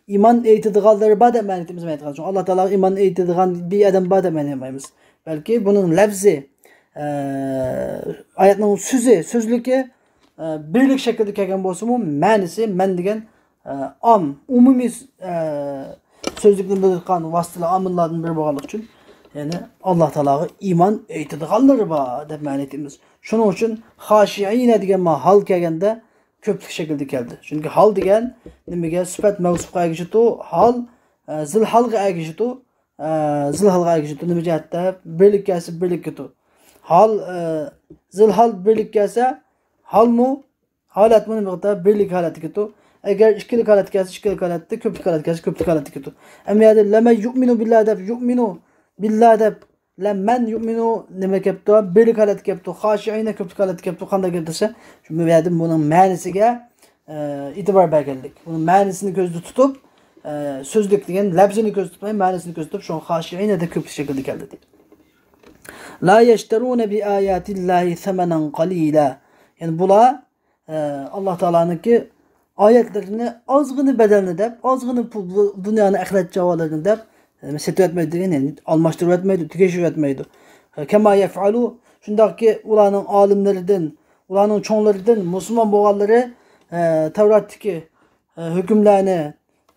ئىمان ئېيتىدىغانلىرى بار دەپ مەنە ئېيتىمىز. چۈنكى ئاللا تائالاغا ئىمان ئېيتىدىغان بىر ئادەم بار دەپ مەنە ئېيتمايمىز. بەلكى بۇنىڭ لەپزى، ئە، ئايەتنىڭ سۆزى، سۆزلۈكى، ئە، بىرلىك شەكىلدە كەلگەن بولسىمۇ، مەنىسى مەن دېگەن، ئە، ئام، ئومۇمىي، ئە، سۆزلۈكنى بىلىدىغان ۋاسىتىلەر، ئامىللاردىن بىرى بولغانلىقى ئۈچۈن، يەنى ئاللا تائالاغا ئىمان ئېيتىدىغانلىرى بار دەپ مەنە ئېيتىمىز. شۇنىڭ ئۈچۈن خاشىئىنە دېگەن ما ھال كەلگەندە كۆپلۈك شەكىلدە كەلدى. چۈنكى ھال دېگەن نېمىگە؟ سۈپەت مەۋسۇپقا ئەگىشىدۇ، ھال، ئە، زىل ھالغا ئەگىشىدۇ. ئە، زىل ھالغا ئەگىشىدۇ. نېمە جەھەتتە؟ بىرلىك كەلسە بىرلىك كېتىدۇ. ھال، ئە، زىل ھال بىرلىك كەلسە، ھالمۇ، ھالەتمۇ نېمە قىلىدۇ؟ بىرلىك ھالەتتە كېتىدۇ. ئەگەر ئىككىلىك ھالەت كەلسە، ئىككىلىك ھالەتتە، كۆپلۈك ھالەت كەلسە، كۆپلۈك ھالەتتە كېتىدۇ. ئەمما يەردە لەمەن يۇئمىنۇ بىللا دەپ، يۇئمىنۇ بىللا دەپ، لەمەن يۇئمىنۇ نېمە كەپتۇ؟ بىرلىك ھالەتتە كەپتۇ. خاشىئىنە كۆپلۈك ھالەتتە كەپتۇ. قانداق گەپ دېسە، شۇ يەردە بۇنىڭ مەنىسىگە، ئە، ئېتىبار بەرگەنلىك. بۇنىڭ مەنىسىنى كۆزدە تۇتۇپ، ئە، سۆزلۈك دېگەن لەپزىنى كۆزدە تۇتماي، مەنىسىنى كۆزدە تۇتۇپ، شۇڭا خاشىئىنە دەپ كۆپلۈك شەكىلدە كەلدى دەيدۇ. لا يەشتەرۇنە بىئاياتىللاھى سەمەنەن قەلىلا. يەنى بۇلار ئە، ئاللا تائالانىڭكى ئايەتلىرىنى ئازغىنە بەدەلنى دەپ، ئازغىنە پۇل، بۇ دۇنيانىڭ ئەخىرەت جاۋالىرىنى دەپ، ئە، سېتىۋەتمەيدۇ دېگەن، يەنى ئالماشتۇرۇۋەتمەيدۇ، تېگىشتۈرۈۋەتمەيدۇ. ئە، كەما يەفئەلۇ، شۇنداقكى ئۇلارنىڭ ئالىملىرىدىن، ئۇلارنىڭ چوڭلىرىدىن، مۇسۇلمان بولغانلىرى، ئە، تەۋراتتىكى، ئە، ھۆكۈملەرنى،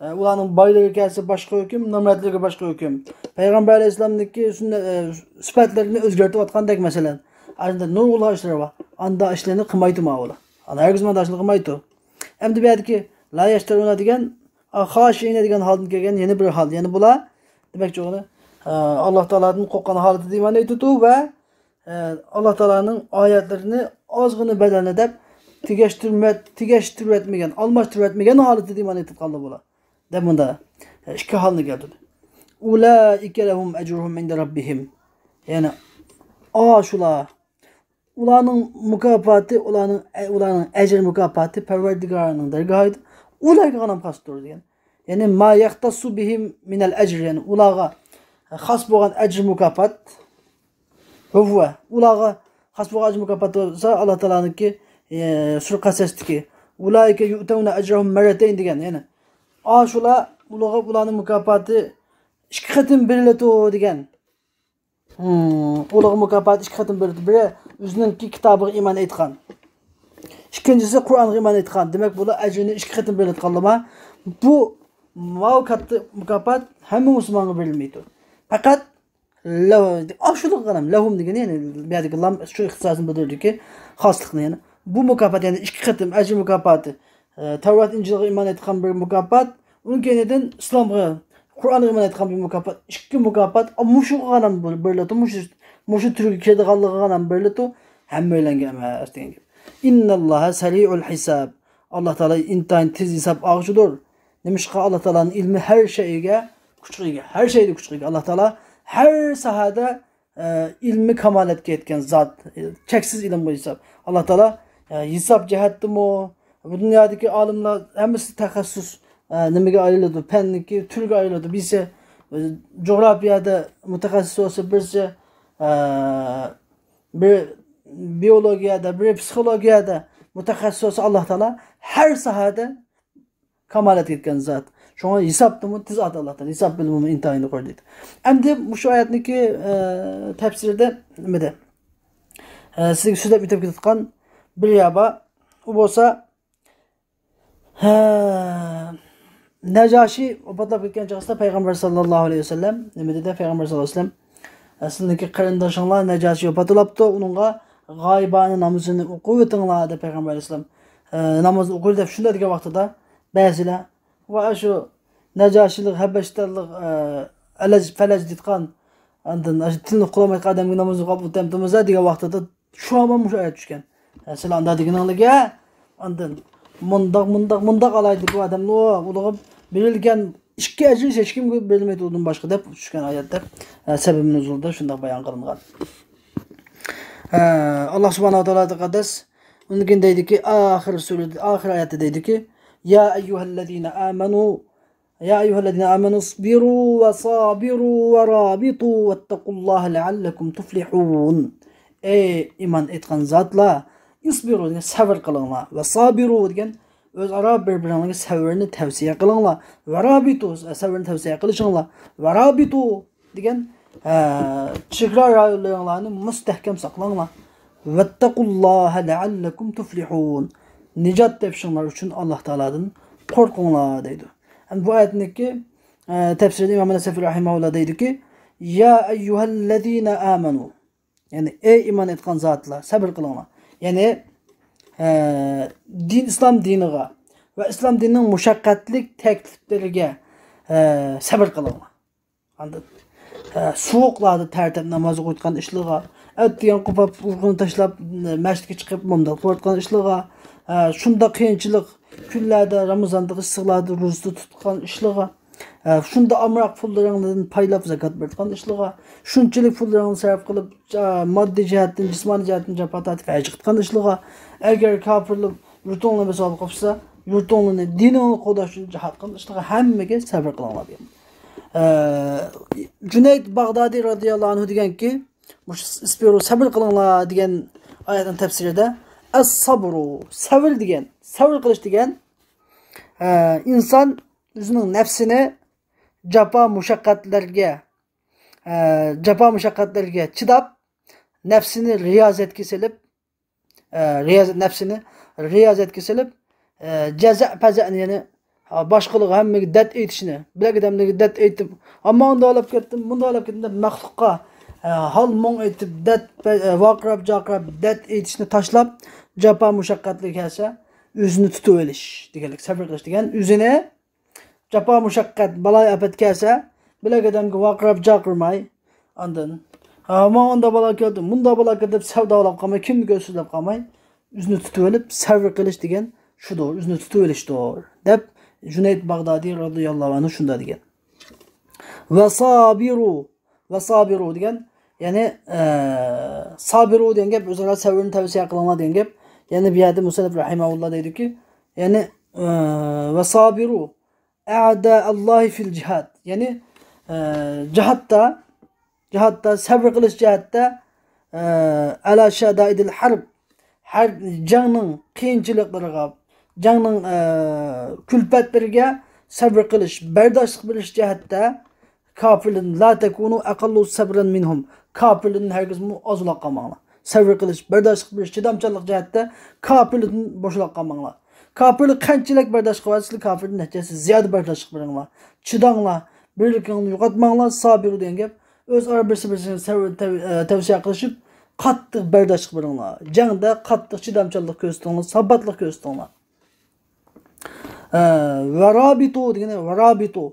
ئە، ئۇلارنىڭ بايلىرى كەلسە باشقا ھۆكۈم، نامراتلىرىغا باشقا ھۆكۈم. پەيغەمبەر ئەلەيھىسسالامنىڭكى سۈننە-، ئە، سۈپەتلىرىنى ئۆزگەرتىۋاتقاندەك، مەسىلەن. ئاشۇنداق نۇرغۇنلىغان ئىشلىرى بار. ئانداق ئىشلارنى قىلمايتتى ماۋۇلار. ئانا ھەرگىز مانداق ئىشلارنى قىلمايتتى. ئەمدى بۇ يەردىكى لا يەشتەرۇنە دېگەن، ئا، خاشىئىنە دېگەن ھالدىن كەلگەن يەنە بىر ھال. يەنى بۇلار، دېمەكچى بولغىنى، ئا، ئاللا تائالادىن قورققان ھالىتىدە ئىمان ئېيتىدۇ ۋە، ئا، ئاللا تائالانىڭ ئايەتلىرىنى ئازغىنە بەدەلنى دەپ، تېگەشتۈرمە-، تېگەشتۈرۈۋەتمىگەن، ئالماشتۇرۇۋەتمىگەن ھالىتىدە ئىمان ئېيتىدىغانلار بۇلار. دەپ مۇندا، ئە، ئىككى ھالنى كەلتۈردى. ئۇلائىكە لەھۇم ئەجرۇھۇم ئىندە رەببىھىم. يەنى، ئاشۇلار، ئۇلارنىڭ مۇكاپاتى، ئۇلارنىڭ، ئە، ئۇلارنىڭ ئەجىر مۇكاپاتى پەرۋەردىگارنىڭ دەرگاھىدا ئۇلارغا غەنىم خاستۇر دېگەن. يەنى، ما يەختەسسۇ بىھىم مىنەل ئەجر، يەنى ئۇلارغا خاس بولغان ئەجىر مۇكاپات، ھۇۋۋە، ئۇلارغا خاس بولغان ئەجىر مۇكاپاتى بولسا، ئاللا تائالانىڭكى، ئە، سۈرە قەسەستىكى، ئۇلائىكە يۇئتەۋنە ئەجرەھۇم مەررەتەين دېگەن، يەنى، ئاشۇلار، ئۇلارغا، ئۇلارنىڭ مۇكاپاتى ئىككى قېتىم بېرىلىدۇ دېگەن. ھىم، ئۇلارغا مۇكاپات ئىككى قېتىم بېرىلىدۇ. بىرى ئۆزىنىڭكى كىتابىغا ئىمان ئېيتقان. ئىككىنچىسى قۇرئانغا ئىمان ئېيتقان. دېمەك، بۇلار ئەجرىنى ئىككى قېتىم بېرىلىدىغانلىما. بۇ، ماۋۇ كاتتا مۇكاپات ھەممە مۇسۇلمانغا بېرىلمەيدۇ. پەقەت لەھۇ، ئاشۇلىغا غەنىم، لەھۇم دېگىنى، يەنى بۇ يەردىكى لام شۇ ئىختىساسنى بىلدۈرىدۇكى، خاسلىقنى، يەنى بۇ مۇكاپات، يەنى ئىككى قېتىم ئەجىر مۇكاپاتى، ئە، تەۋرات، ئىنجىلغا ئىمان ئېيتقان بىر مۇكاپات، ئۇنىڭ كەينىدىن ئىسلامغا، قۇرئانغا ئىمان ئېيتقان بىر مۇكاپات، ئىككى مۇكاپات، ئا، مۇشۇغا غەنىم بېرىلىدۇ، مۇشۇ، مۇشۇ تۈرگە كىرىدىغانلىقىغا غەنىم بېرىلىدۇ، ھەممەيلەنگە ئەمەس دېگەن گەپ. ئىنناللاھە سەرىئۇل ھىساب. ئاللا تائالا ئىنتايىن تېز ھېساب ئالغۇچىدۇر. نېمىشقا؟ ئاللا تائالانىڭ ئىلمى ھەر شەيگە كۇچقا ئىگە. ھەر شەيدە كۇچقا ئىگە. ئاللا تائالا ھەر ساھەدە، ئە، ئىلمى كامالەتكە يەتكەن زات. ئە، چەكسىز ئىلىمغا ھېساب. ئاللا تائالا، ئە، ھېساب جەھەتتىمۇ، بۇ دۇنيادىكى ئالىملار ھەممىسى تەخەسسۇس، ئە، نېمىگە ئايرىلىدۇ؟ پەننىكى تۈرگە ئايرىلىدۇ. بىرسى، ئە، جۇغراپىيەدە مۇتەخەسسىس بولسا، بىرسى، ئە، بىر بىيولوگىيەدە، بىر پسىخولوگىيەدە مۇتەخەسسىس بولسا، ئاللا تائالا ھەر ساھەدە كامالەتكە يەتكەن زات. شۇڭا ھېسابتىمۇ تېز ئاللا تائالا. ھېساب بىلىمىمۇ ئىنتايىن يۇقىرى دېدى. ئەمدى مۇشۇ ئايەتنىڭكى، ئە، تەپسىرىدە نېمىدە؟ ئە، سىزگە سۆزلەپ ئۆتۈپ كېتىۋاتقان بىر يەر بار. ئۇ بولسا، ھە، نەجاشى ۋاپاتلاپ كەتكەن چاغدا پەيغەمبەر ساللاللاھۇ ئەلەيھى ۋەسەللەم نېمە دېدى؟ پەيغەمبەر ساللاللاھۇ ئەلەيھى ۋەسەللەم، ئە، سىزنىڭكى قېرىندىشىڭلار نەجاشى ۋاپات بوپتۇ، ئۇنىڭغا غائىبانە نامىزىنى ئوقۇۋېتىڭلار دەپ پەيغەمبەر ئەلەيھىسسالام، ئە، نامازنى ئوقۇيلى دەپ شۇنداق دېگەن ۋاقتىدا بەزىلەر، ۋە شۇ نەجاشىلىق، ھەبەشىستانلىق، ئە، ئەلەج پەلەج دېيىدىغان، ئاندىن ئاشۇ تىلنى قۇلىمايدىغان ئادەمگە ناماز ئوقۇپ ئۆتەمتىمىز دېگەن ۋاقتىدا شۇ ھامان مۇشۇ ئايەت چۈشكەن. سىلەر ئانداق دېگىنىڭلارگە، ئاندىن مۇنداق، مۇنداق، مۇنداق ئالايدىكى ئادەملەر ئۇلىغا بېرىلگەن ئىككى ئەجىر ھېچكىمگە بېرىلمەيدۇ ئۇدۇن باشقا دەپ چۈشكەن ئايەت دەپ، ئە، سەبەبى نۇزۇلدا شۇنداق بايان قىلىنغان. ئە، ئاللا سۇبھانەھۇ ۋە تائالا تەقەددەس ئۇنىڭ كېيىن دەيدىكى، ئاخىر سۈرە، ئاخىر ئايەتتە دەيدىكى، يا ئەييۇھەللەزىنە ئامەنۇ يا أيها الذين آمنوا اصبروا وصابروا ورابطوا واتقوا الله لعلكم تفلحون. ئەي ئىمان ئېيتقان زاتلار، ئىسبىرۇ دېگەن سەۋر قىلىڭلار، ۋە سابىرۇ دېگەن ئۆزئارا بىر-بىرىڭلارگە سەۋرنى تەۋسىيە قىلىڭلار، ۋە رابىتۇ، سەۋرنى تەۋسىيە قىلىشىڭلار، ۋە رابىتۇ دېگەن، ئە، چېگرا رايونلىرىڭلارنى مۇستەھكەم ساقلاڭلار، ۋەتتەقۇللاھە لەئەللەكۇم تۇفلىھۇن، نىجات تېپىشىڭلار ئۈچۈن ئاللا تائالادىن قورقۇڭلار دەيدۇ. ئەمدى بۇ ئايەتنىڭكى، ئە، تەپسىرىدە ئىمام نەسەفى رەھىمەھۇللا دەيدۇكى، يا ئەييۇھەللەزىنە ئامەنۇ، يەنى ئەي ئىمان ئېيتقان زاتلار، سەۋر قىلىڭلار. يەنى، ئە، دىن، ئىسلام دىنىغا ۋە ئىسلام دىنىنىڭ مۇشەققەتلىك تەكلىپلىرىگە، ئە، سەۋر قىلىڭلار. ئاندىن، ئە، سوغۇقلاردا تەر تەپ ناماز ئوقۇيدىغان ئىشلىرىغا، ئەتىگەن قوپاپ ئۇيقۇنى تاشلاپ، مەشىتكە چىقىپ مۇنداق قىلىۋاتقان ئىشلىرىغا، ئە، شۇنداق قىيىنچىلىق كۈنلەردە، رامىزاندىكى ئىسسىقلاردا روزا تۇتقان ئىشلىرىغا، ئە، شۇنداق ئامراق پۇللىرىڭدىن پايلاپ زاكات بېرىدىغان ئىشلىرىغا، شۇنچىلىك پۇللىرىڭنى سەرپ قىلىپ، جا-، ماددىي جەھەتتىن، جىسمانىي جەھەتتىن جاپا تارتىپ ھەج قىلىدىغان ئىشلىرىغا، ئەگەر كاپىرلار يۇرتۇڭنى بېسىۋالغان بولسا، يۇرتۇڭنى، دىنىڭنى قوغداش ئۈچۈن جىھاد قىلغان ئىشلىرىغا ھەممىگە سەۋر قىلىڭلار دېگەن. ئە، جۈنەيد باغدادى رازىياللاھۇ ئەنھۇ دېگەنكى، مۇشۇ ئىسبىرۇ، سەۋر قىلىڭلار دېگەن ئايەتنىڭ تەپسىرىدە، ئەس-سەبرۇ، سەۋر دېگەن، سەۋر قىلىش دېگەن، ئە، ئىنسان ئۆزىنىڭ نەپسىنى جاپا مۇشەققەتلەرگە، ئە، جاپا مۇشەققەتلەرگە چىداپ، نەپسىنى رىيازەتكە سېلىپ، ئە، رىيازەت، نەپسىنى رىيازەتكە سېلىپ، ئە، جەزە پەزەنى، يەنى، ھا، باشقىلارغا، ھەممىگە دەرد ئېيتىشنى، بىلەك ئادەملەرگە دەرد ئېيتىپ، ئامان داۋالاپ كەتتىم، مۇنداۋالاپ كەتتىم دەپ مەخلۇققا، ئە، ھال مۇڭ ئېيتىپ، دەرد پە-، ئە، ۋارقىراپ، جارقىراپ دەرد ئېيتىشنى تاشلاپ، جاپا مۇشەققەتلەر كەلسە، ئۆزىنى تۇتۇۋېلىش دېگەنلىك، سەۋر قىلىش دېگەن، ئۆزىنى جاپا مۇشەققەت، بالايىئاپەت كەلسە، بىلەك ئادەمگە ۋارقىراپ جارقىرىماي، ئاندىن، ھا، ماڭا ئۇنداق بالا كەلدى، مۇنداق بالا كەلدى دەپ سەۋدالىپ قالماي، كىمنى كۆرسىتىپ قالماي، ئۆزىنى تۇتۇۋېلىپ، سەۋر قىلىش دېگەن شۇدۇر، ئۆزىنى تۇتۇۋېلىشتۇر، دەپ جۇنەيد باغدادى رازىياللاھۇ ئەنھۇ شۇنداق دېگەن. ۋە سابىرۇ، ۋە سابىرۇ دېگەن، يەنى، ئە، سابىرۇ دېگەن گەپ، ئۆزئارا سەۋرنى تەۋسىيە قىلىڭلار دېگەن گەپ. يەنى بۇ يەردە مۇسەننىپ رەھىمەھۇللا دەيدۇكى، يەنى، ئە، ۋە سابىرۇ، ئەداللاھى فىل جىھاد. يەنى، ئە، جىھادتا، جىھادتا سەۋر قىلىش جەھەتتە، ئە، ئەلا شەدائىدىل ھەرب. ھەر جەڭنىڭ قىيىنچىلىقلىرىغا، جەڭنىڭ، ئە، كۈلپەتلىرىگە سەۋر قىلىش، بەرداشلىق بېرىش جەھەتتە كاپىرلىرىدىن لا تەكۇنۇ ئەقەللۇ سەبرەن مىنھۇم. كاپىرلىرىدىن ھەرگىزمۇ ئاز بولاپ قالماڭلار. سەۋر قىلىش، بەرداشلىق بېرىش، چىدامچانلىق جەھەتتە كاپىرلىرىدىن بوش بولاپ قالماڭلار. كاپىرلار قانچىلىك بەرداشلىق قىلىۋاتسىلەر، كاپىرلىرىدىن نەچچە ھەسسە زىيادە بەرداشلىق بېرىڭلار. چىداڭلار، بىرلىكىڭلارنى يوقاتماڭلار، سابىرۇ دېگەن گەپ. ئۆزئارا بىرسى بىرسىگە سەۋر-، تەۋ-، ئە، تەۋسىيە قىلىشىپ، قاتتىق بەرداشلىق بېرىڭلار. جەڭدە قاتتىق چىدامچانلىق كۆرسىتىڭلار، ساباتلىق كۆرسىتىڭلار. ئە، ۋە رابىتۇ دېگىنى، ۋە رابىتۇ.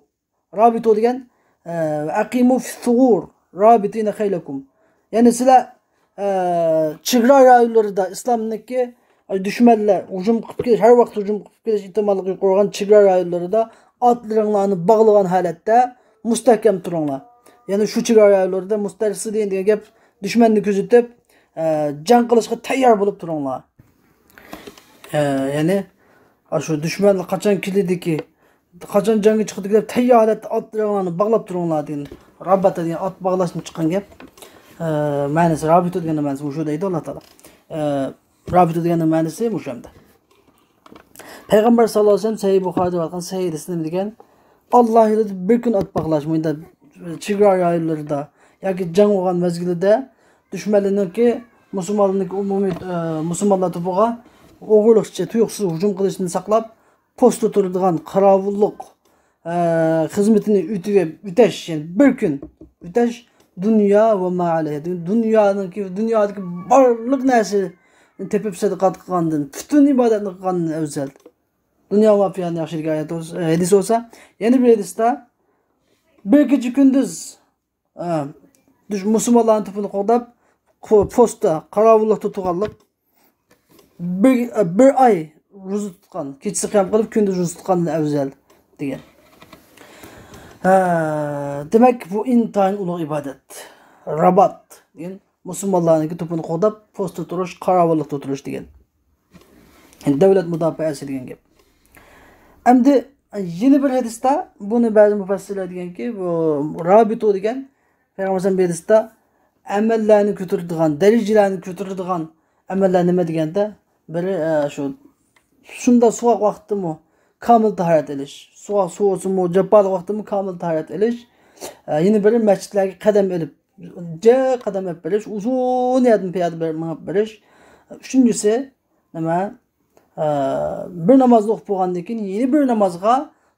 رابىتۇ دېگەن، ئە، ئەقىمۇ فىسسۇغۇر، رابىتىنە خەيلەكۇم. يەنى سىلەر، ئە، چېگرا رايونلىرىدا ئىسلامنىڭكى دۈشمەنلەر ھۇجۇم قىلىپ كېلىش، ھەر ۋاقىت ھۇجۇم قىلىپ كېلىش ئېھتىماللىقى يۇقىرى بولغان چېگرا رايونلىرىدا ئاتلىرىڭلارنى باغلىغان ھالەتتە مۇستەھكەم تۇرۇڭلار. يەنى شۇ چېگرا رايونلىرىدا مۇستەرسىدىن دېگەن گەپ، دۈشمەننى كۆزىتىپ، ئە، جەڭ قىلىشقا تەييار بولۇپ تۇرۇڭلار. ئە، يەنى، ئاشۇ دۈشمەنلەر قاچان كېلىدىكى، قاچان جەڭگە چىقىدىكى دەپ تەييار ھالەتتە ئاتلىرىڭلارنى باغلاپ تۇرۇڭلار دېگەن. رابەتە دېگەن ئات باغلاشنى چىققان گەپ. ئە، مەنىسى، رابىتۇ دېگەننىڭ مەنىسى مۇشۇ دەيدۇ ئاللا تائالا. ئە، رابىتۇ دېگەننىڭ مەنىسى مۇشۇ ئەمدى. پەيغەمبەر ساللاللاھۇ ئەلەيھى ۋەسەللەم سەھىھ بۇخارىدا ئېيتقان سەھىھ ھەدىسىدە نېمە دېگەن؟ ئاللا يولىدا بىر كۈن ئات باغلاش، مۇنداق چېگرا رايونلىرىدا ياكى جەڭ بولغان مەزگىلىدە دۈشمەنلەرنىڭكى مۇسۇلمانلارنىڭكى ئومۇمىي، ئە، مۇسۇلمانلار توپىغا ئوغرىلىقچە، تۇيۇقسىز ھۇجۇم قىلىشىدىن ساقلاپ، پوستتا تۇرىدىغان قاراۋۇللۇق، ئە، خىزمىتىنى ئۆتىگە-، ئۆتەش، يەنى بىر كۈن ئۆتەش دۇنيا ۋە ما ئەلەيھا. دۇنيانىڭكى، دۇنيادىكى بارلىق نەرسىنى تېپىپ سەدىقە قىلغاندىن، پۈتۈن ئىبادەتنى قىلغاندىن ئەۋزەل. دۇنيا ۋە ما فىھانى ياخشى دېگەن ئايەت بولسا، ھەدىس بولسا، يەنە بىر ھەدىستە بىر كېچە كۈندۈز، ئە، دۈش-، مۇسۇلمانلارنىڭ توپىنى قوغداپ، پو-، پوستتا، قاراۋۇللۇقتا تۇرغانلىق، بىر، بىر ئاي روزا تۇتقان، كېچىسى قىيام قىلىپ، كۈندۈز روزا تۇتقاندىن ئەۋزەل دېگەن. ھە، دېمەك، بۇ ئىنتايىن ئۇلۇغ ئىبادەت. رابات دېگەن مۇسۇلمانلارنىڭكى توپىنى قوغداپ، پوستتا تۇرۇش، قاراۋۇللۇقتا تۇرۇش دېگەن. يەنى دۆلەت مۇداپىئەسى دېگەن گەپ. ئەمدى يەنە بىر ھەدىستە بۇنى بەزى مۇپەسسىرلەر دېگەنكى، بۇ رابىتۇ دېگەن پەيغەمبەر ئەلەيھىسسالام بۇ ھەدىستە ئەمەللەرنى كۆتۈرىدىغان، دەرىجىلەرنى كۆتۈرىدىغان ئەمەللەر نېمە دېگەندە، بىرى، ئە، شۇ، شۇنداق سوغۇق ۋاقىتتىمۇ كامىل تاھارەت ئېلىش، سوغۇق سۇ بولسىمۇ، جاپالىق ۋاقىتتىمۇ كامىل تاھارەت ئېلىش، ئە، يەنە بىرى مەسچىتلەرگە قەدەم ئېلىپ، جىق قەدەم ئېلىپ بېرىش، ئۇزۇن يەردىن پىيادە بېرىپ مېڭىپ بېرىش. ئۈچىنچىسى، نېمە؟ ئە، بىر نامازنى ئوقۇپ بولغاندىن كېيىن يەنە بىر نامازغا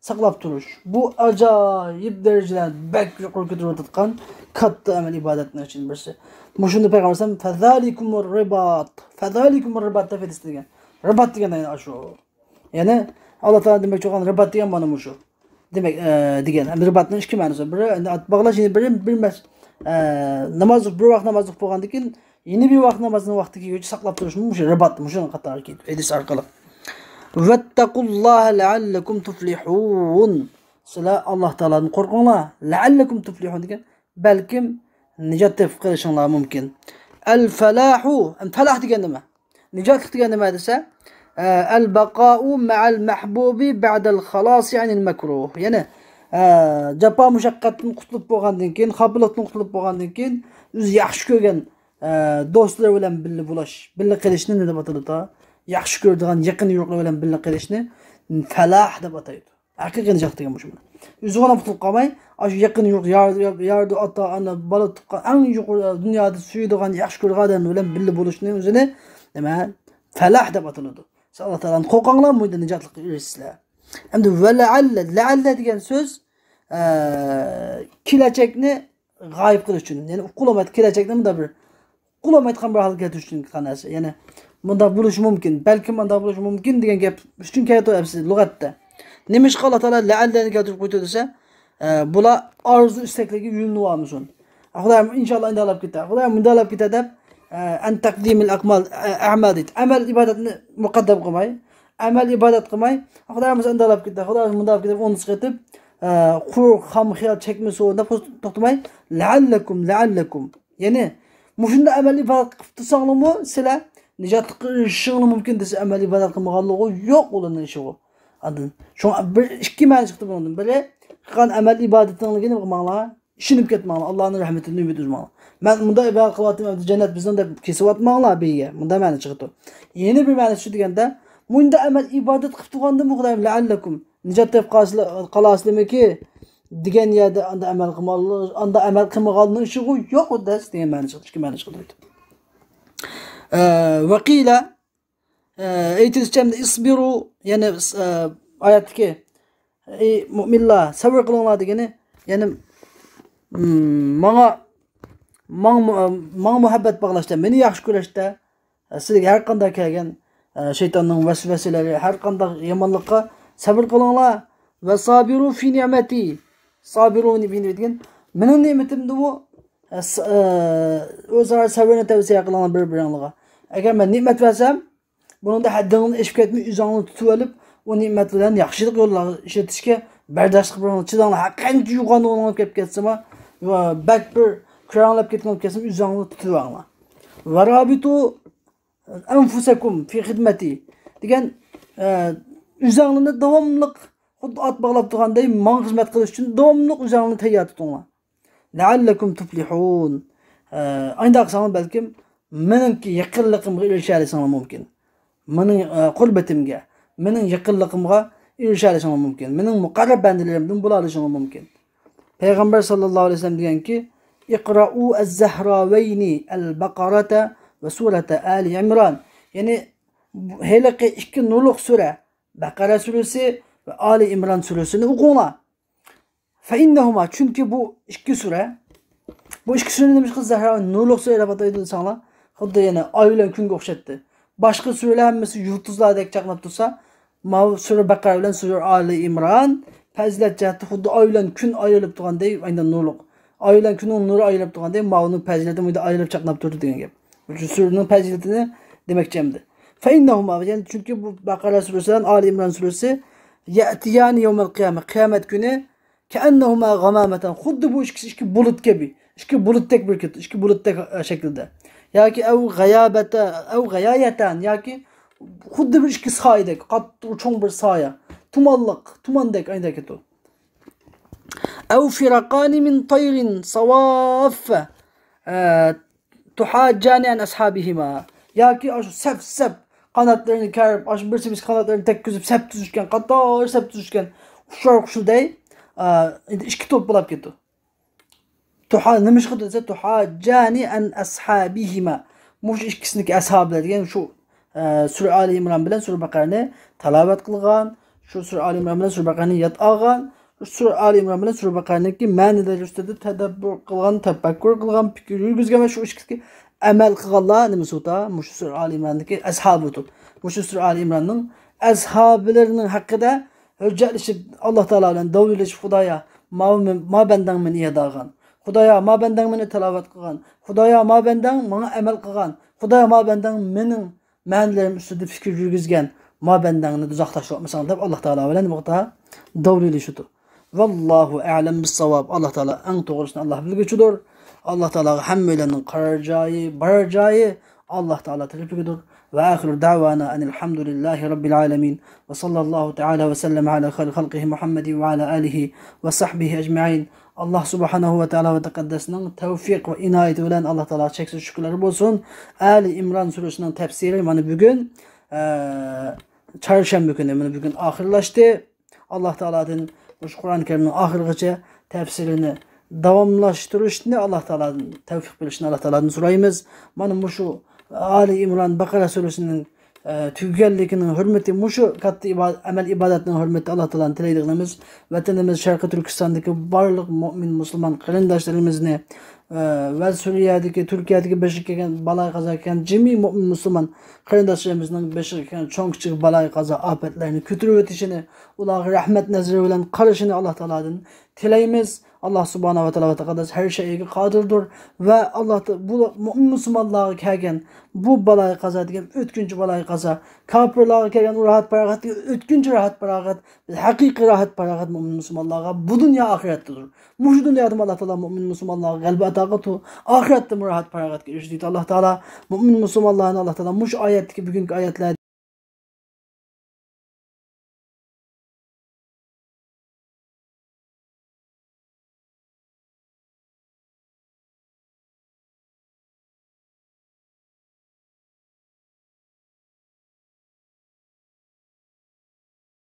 ساقلاپ تۇرۇش. بۇ ئاجايىپ دەرىجىلەر بەك يۇقىرى كۆتۈرۈۋاتىدىغان كاتتا ئەمەل ئىبادەتنىڭ ئىچىدىن بىرسى. مۇشۇنى پەيغەمبەر ئەلەيھىسسالام، فَذَلِكُمُ الرِّبَاطُ، فَذَلِكُمُ الرِّبَاطُ دەپ ھەدىستە دېگەن. رىبات دېگەن ئەينى ئاشۇ. يەنى ئاللا تائالا دېمەكچى بولغان رىبات دېگەن مانا مۇشۇ. دېمەك، ئە، دېگەن. ئەمدى رىباتنىڭ ئىككى مەنىسى بار. بىرى ئەمدى ئات باغلاش، يەنە بىرى بىر مەس-، ئە، ناماز، بىر ۋاق ناماز ئوقۇپ بولغاندىن كېيىن يەنە بىر ۋاق نامازنىڭ ۋاقتى كەلگۈچە ساقلاپ تۇرۇشمۇ مۇشۇ رىبات، مۇشۇنىڭ قاتارىغا كىرىدۇ ھەدىس ئارقىلىق. وَاتَّقُوا اللَّهَ لَعَلَّكُمْ تُفْلِحُونَ. سىلەر ئاللا تائالادىن قورقۇڭلار. لَعَلَّكُمْ تُفْلِحُونَ دېگەن بەلكىم نىجات تېپىپ قېلىشىڭلار مۇمكىن. ئەل-فەلاھۇ، ئەم، فەلاھ دېگەن نېمە؟ نىجاتلىق دېگەن نېمە دېسە، ئە، ئەل-بەقائۇ مەئەل مەھبۇبى بەئدەل خالاسى ئەنىل مەكرۇھ. يەنى، ئە، جاپا مۇشەققەتتىن قۇتۇلۇپ بولغاندىن كېيىن، خاپىلىقتىن قۇتۇلۇپ بولغاندىن كېيىن، ئۆزى ياخشى كۆرگەن، ئە، دوستلىرى بىلەن بىللە بولۇش، بىللە قېلىشنى نېمە دەپ ئاتىدۇ؟ ياخشى كۆرىدىغان يېقىن يۇقلىرى بىلەن بىللە قېلىشنى فەلاھ دەپ ئاتايدۇ. ھەقىقىي نىجات دېگەن مۇشۇ. ئۆزىغىلا قۇتۇلۇپ قالماي، ئاشۇ يېقىن يۇرت، يار، يار، يار، ئاتا، ئانا، بالا، تۇغقان، ئەڭ يۇقىرى دۇنيادا سۆيىدىغان، ياخشى كۆرىدىغان ئادەم بىلەن بىللە بولۇشنى ئۆزىنى نېمە؟ فەلاھ دەپ ئاتىلىدۇ. سىز ئاللا تائالادىن قورقۇڭلار، مۇندىن نىجاتلىققا ئېرىشىسىلەر. ئەمدى ۋە لەئەللە، لەئەللە دېگەن سۆز، ئە، كېلەچەكنى غايىب قىلىش ئۈچۈن، يەنى ئۇقۇلمايدۇ، كېلەچەكنى مۇنداق بىر ئۇقۇلمايدىغان بىر ھالغا كەلتۈرۈش ئۈچۈن قىلغان نەرسە. يەنى مۇنداق بولۇشى مۇمكىن، بەلكىم مۇنداق بولۇشى مۇمكىن دېگەن گەپ ئۈچۈن كەلتۈرۈپ ئەپسىز لۇغەتتە. نېمىشقا ئاللا تائالا لەئەللەنى كەلتۈرۈپ قويدى دېسە، ئە، بۇلار ئارزۇ ئىستەكلىرىگە يۆلىنىۋالمىسۇن. خۇدايىم ئىنشاللا ئىنداقلاپ كېتە، خۇدايىم مۇنداقلاپ كېتە دەپ، ئە، ئەن تەقدىمىل ئەقمال، ئە، ئەمەل دەيدۇ. ئەمەل ئىبادەتنى مۇقەددەم قىلماي، ئەمەل ئىبادەت قىلماي، خۇدايىم ئىنداقلاپ كېتە، خۇدايىم مۇنداقلاپ كېتە دەپ ئۇنتۇپ قېتىپ، ئە، قۇرۇق خام خىيال چەكمىسۇن دەپ توختىماي، لەئەللەكۇم، لەئەللەكۇم. يەنى، مۇشۇنداق ئەمەل ئىبادەت قىلىپ تۇرساڭلارمۇ سىلەر نىجاتلىققا ئېرىشىشىڭلار مۇمكىن دېسە، ئەمەل ئىبادەت قىلمىغانلىقى يوق ئۇلارنىڭ ئىشىغۇ. ئاندىن، شۇڭا بىر ئىككى مەنە چىقتى بۇنىڭدىن. بىرى، قىلغان ئەمەل ئىبادىتىڭلارنى نېمە قىلماڭلار؟ ئىشىنىپ كەتمەڭلار. ئاللانىڭ رەھمىتىدىن ئۈمىد ئۈزمەڭلار. مەن مۇنداق ئىبادەت قىلىۋاتىمەن، ئەمدى جەننەت بىزنىڭ دەپ كېسىۋاتماڭلار بىر يەرگە. مۇنداق مەنە چىقىدۇ. يەنە بىر مەنىسى شۇ دېگەندە، مۇنداق ئەمەل ئىبادەت قىلىپ تۇرغاندىمۇ خۇدايىم لەئەللەكۇم، نىجات تېپىپ قالىسىلەر، قالاسىلەرمىكى؟ دېگەن يەردە ئاندا ئەمەل قىلمىغان، ئاندا ئەمەل قىلمىغاننىڭ ئىشىغۇ يوق دەس دېگەن مەنە چىقتى، ئىككى مەنە چىقتى. ئە، ۋەقىلە، ئە، ئېيتىلىشىچە، ئىسبىرۇ، يەنى، ئە، ئايەتتىكى، ئەي مۇئمىنلار، سەۋر قىلىڭلار دېگىنى، يەنى، م، ماڭا، ماڭ-، ماڭا مۇھەببەت باغلاشتا، مېنى ياخشى كۆرۈشتە، سىلەرگە ھەر قانداق كەلگەن، ئە، شەيتاننىڭ ۋەسۋەسىلىرى، ھەر قانداق يامانلىققا سەۋر قىلىڭلار. ۋە سابىرۇ فى نىئمەتى. سابىرۇ فى نىئمەتى دېگەن، مېنىڭ نېمىتىمدىمۇ، ئە، س-، ئە، ئۆزئارا سەۋرنى تەۋسىيە قىلىڭلار بىر-بىرىڭلارغا. ئەگەر مەن نېمەت بەرسەم، بۇنىڭدا ھەددىڭنى ئېشىپ كەتمەي، ئۆزۈڭنى تۇتۇۋېلىپ، ئۇ نېمەت بىلەن ياخشىلىق يوللارغا ئىشلىتىشكە بەرداشلىق بېرىڭلار، چىداڭلار. ھەر قانچە يوغان بولۇپ كەپ كەتسىمۇ، ۋە بەك بىر كۆرەڭلەپ كەتكەن بولۇپ كەتسىمۇ، ئۆزۈڭلارنى تۇتۇۋېلىڭلار. ۋە رابىتۇ ئەنفۇسەكۇم فى خىدمەتى دېگەن، ئە، ئۆزەڭلىنى داۋاملىق خۇددى ئات باغلاپ تۇرغاندەك ماڭا خىزمەت قىلىش ئۈچۈن داۋاملىق ئۆزەڭلىنى تەييار تۇتۇڭلار. لەئەللەكۇم تۇفلىھۇن. ئە، ئانداق قىلساڭلار بەلكىم مېنىڭكى يېقىنلىقىمغا ئېرىشەلىسىڭلار مۇمكىن. مېنىڭ، ئە، قۇربىتىمگە، مېنىڭ يېقىنلىقىمغا ئېرىشەلىسىڭلار مۇمكىن. مېنىڭ مۇقەررەب بەندىلىرىمدىن بولالىشىڭلار مۇمكىن. پەيغەمبەر ساللاللاھۇ ئەلەيھى ۋەسەللەم دېگەنكى، ئىقرائۇ ئەززەھراۋەينى ئەلبەقەرەتە ۋە سۇرەتە ئالى ئىمران. يەنى ھېلىقى ئىككى نۇرلۇق سۈرە، بەقەرە سۈرىسى ۋە ئالى ئىمران سۈرىسىنى ئوقۇڭلار. فەئىننەھۇما، چۈنكى بۇ ئىككى سۈرە، بۇ ئىككى سۈرىنى نېمىشقا زەھرا، نۇرلۇق سۈرە دەپ ئاتايدۇ دېسەڭلار، خۇددى يەنە ئاي بىلەن كۈنگە ئوخشاتتى. باشقا سۈرىلەر ھەممىسى يۇلتۇزلاردەك چاقناپ تۇرسا، ماۋۇ سۈرە بەقەرە بىلەن سۈرە ئالى ئىمران پەزىلەت جەھەتتە خۇددى ئاي بىلەن كۈن ئايرىلىپ تۇرغاندەك، ئاينىڭ نۇرلۇق. ئاي بىلەن كۈننىڭ نۇرى ئايرىلىپ تۇرغاندەك، ماۋۇنىڭ پەزىلىتى مۇنداق ئايرىلىپ چاقناپ تۇرىدۇ دېگەن گەپ. شۇ سۈرىنىڭ پەزىلىتىنى دېمەكچى ئەمدى. فَإِنَّهُمَا، يەنى چۈنكى بۇ بەقەرە سۈرىسى بىلەن ئالى ئىمران سۈرىسى يَأْتِيَانِ يَوْمَ الْقِيَامَةِ، قىيامەت كۈنى كەئەننەھۇما غامامەتان، خۇددى بۇ ئىككىسى ئىككى بۇلۇت كەبى، ئىككى بۇلۇتتەك بىر كېتىدۇ، ئىككى بۇلۇتتەك، ئە، شەكىلدە. ياكى ئەۋ غايابەتە، ئەۋ غايايەتان، ياكى خۇددى بىر ئىككى سايىدەك، قاتتىق چوڭ بىر سايە، تۇمانلىق، تۇماندەك ئايدا كېتىدۇ. ئەۋ فىرەقانى مىن تەيرىن سەۋافە، ئە، تۇھاججانى ئەن ئەسھابىھىما. ياكى ئاشۇ سەپ-سەپ قاناتلىرىنى كەرىپ، ئاشۇ بىرسى بىرسىگە قاناتلىرىنى تەگكۈزۈپ سەپ تۈزۈشكەن، قاتار سەپ تۈزۈشكەن ئۇچار قۇشىدەي، ئە، ئىككى توپ بولاپ كېتىدۇ. تۇھا، نېمىشقا دېسە، تۇھاججانى ئەن ئەسھابىھىما. مۇشۇ ئىككىسىنىڭكى ئەسھابلىرى دېگەن شۇ، ئە، سۈرە ئالى ئىمران بىلەن سۈرە بەقەرەنى تىلاۋەت قىلغان، شۇ سۈرە ئالى ئىمران بىلەن سۈرە بەقەرەنى ياد ئالغان، شۇ سۈرە ئالى ئىمران بىلەن سۈرە بەقەرەنىڭكى مەنىلىرى ئۈستىدە تەدەببۇر قىلغان، تەپەككۇر قىلغان، پىكىر يۈرگۈزگەن ۋە شۇ ئىككىسىگە ئەمەل قىلغانلار نېمىسى ئۇتا؟ مۇشۇ سۈرە ئالى ئىمراندىكى ئەسھابى ئۇتۇ. مۇشۇ سۈرە ئالى ئىمراننىڭ ئەسھابلىرىنىڭ ھەققىدە ھۆججەتلىشىپ، ئاللا تائالا بىلەن داۋلىشىپ، خۇدايا، ما، ما بەندەڭ مېنى ياد ئالغان. خۇدايا، ما بەندەڭ مېنى تىلاۋەت قىلغان. خۇدايا، ما بەندەڭ ماڭا ئەمەل قىلغان. خۇدايا، ما بەندەڭ مېنىڭ مەنىلىرىم ئۈستىدە پىكىر يۈرگۈزگەن، ما بەندەڭنى دوزاختا تاشلىۋاتمىساڭ دەپ، ئاللا تائالا بىلەن بۇ يەردە داۋلىشىدۇ. ۋاللاھۇ ئەلەم بىسساۋاب. ئاللا تائالا ئەڭ توغرىسىنى ئاللا بىلگۈچىدۇر. ئاللا تائالاغا ھەممەيلەننىڭ قارار جايى، بارار جايى ئاللا تائالا تەرىپىگىدۇر. ۋە ئاخىرۇ دەۋانا ئەنىل ھەمدۇلىللاھى رەببىل ئالەمىن. ۋە ساللاللاھۇ تائالا ۋە سەللەم ئەلا خەيرى خەلقىھى مۇھەممەدىن ۋە ئەلا ئالىھى ۋە سەھبىھى ئەجمەئىن. ئاللا سۇبھانەھۇ ۋە تائالا ۋە تەقەددەسنىڭ تەۋفىق ۋە ئىنايىتى بىلەن ئاللا تائالاغا چەكسىز شۈكۈرلەر بولسۇن. ئالى ئىمران سۈرىسىنىڭ تەپسىرى مانا بۈگۈن، ئە، چارشەنبە كۈنى، مانا بۈگۈن ئاخىرلاشتى. ئاللا تائالادىن مۇشۇ قۇرئان كەرىمنىڭ ئاخىرىغىچە تەپسىرىنى داۋاملاشتۇرۇشنى ئاللا تائالادىن تەۋفىق بېرىشنى ئاللا تائالادىن سورايمىز. مانا مۇشۇ ئالى ئىمران، بەقەرە سۈرىسىنىڭ، ئە، تۈگىگەنلىكىنىڭ ھۆرمىتى، مۇشۇ كاتتا ئىبا-، ئەمەل ئىبادەتنىڭ ھۆرمىتى ئاللا تائالادىن تىلەيدىغىنىمىز، ۋەتىنىمىز شەرقىي تۈركىستاندىكى بارلىق مۆمىن مۇسۇلمان قېرىنداشلىرىمىزنى، ئە، ۋە سۈرىيەدىكى، تۈركىيەدىكى بېشىغا كەلگەن بالايىقازا كەلگەن جىمى مۆمىن مۇسۇلمان قېرىنداشلىرىمىزنىڭ بېشىغا كەلگەن چوڭ كىچىك بالايىقازا ئاپەتلەرنى كۆتۈرۈۋېتىشىنى، ئۇلارغا رەھمەت نەزىرى بىلەن قارىشىنى ئاللا تائالادىن تىلەيمىز. ئاللا سۇبھانەھۇ ۋە تائالا ۋە تەقەددەس ھەر شەيئىگە قادىردۇر. ۋە ئاللا تا-، بۇ مۆمىن مۇسۇلمانلارغا كەلگەن بۇ بالايىقازا دېگەن ئۆتكۈنچى بالايىقازا، كاپىرلارغا كەلگەن ئۇ راھەت پاراغەت دېگەن ئۆتكۈنچى راھەت پاراغەت، ھەقىقىي راھەت پاراغەت مۆمىن مۇسۇلمانلارغا بۇ دۇنيا ئاخىرەتتىدۇر. مۇشۇ دۇنيادىمۇ ئاللا تائالا مۆمىن مۇسۇلمانلارغا غەلىبە ئاتا قىلىدۇ، ئاخىرەتتىمۇ راھەت پاراغەتكە ئېرىشىدۇ دەيدۇ ئاللا تائالا. مۆمىن مۇسۇلمانلارنى ئاللا تائالا مۇشۇ ئايەتتىكى، بۈگۈنكى ئايەتلەر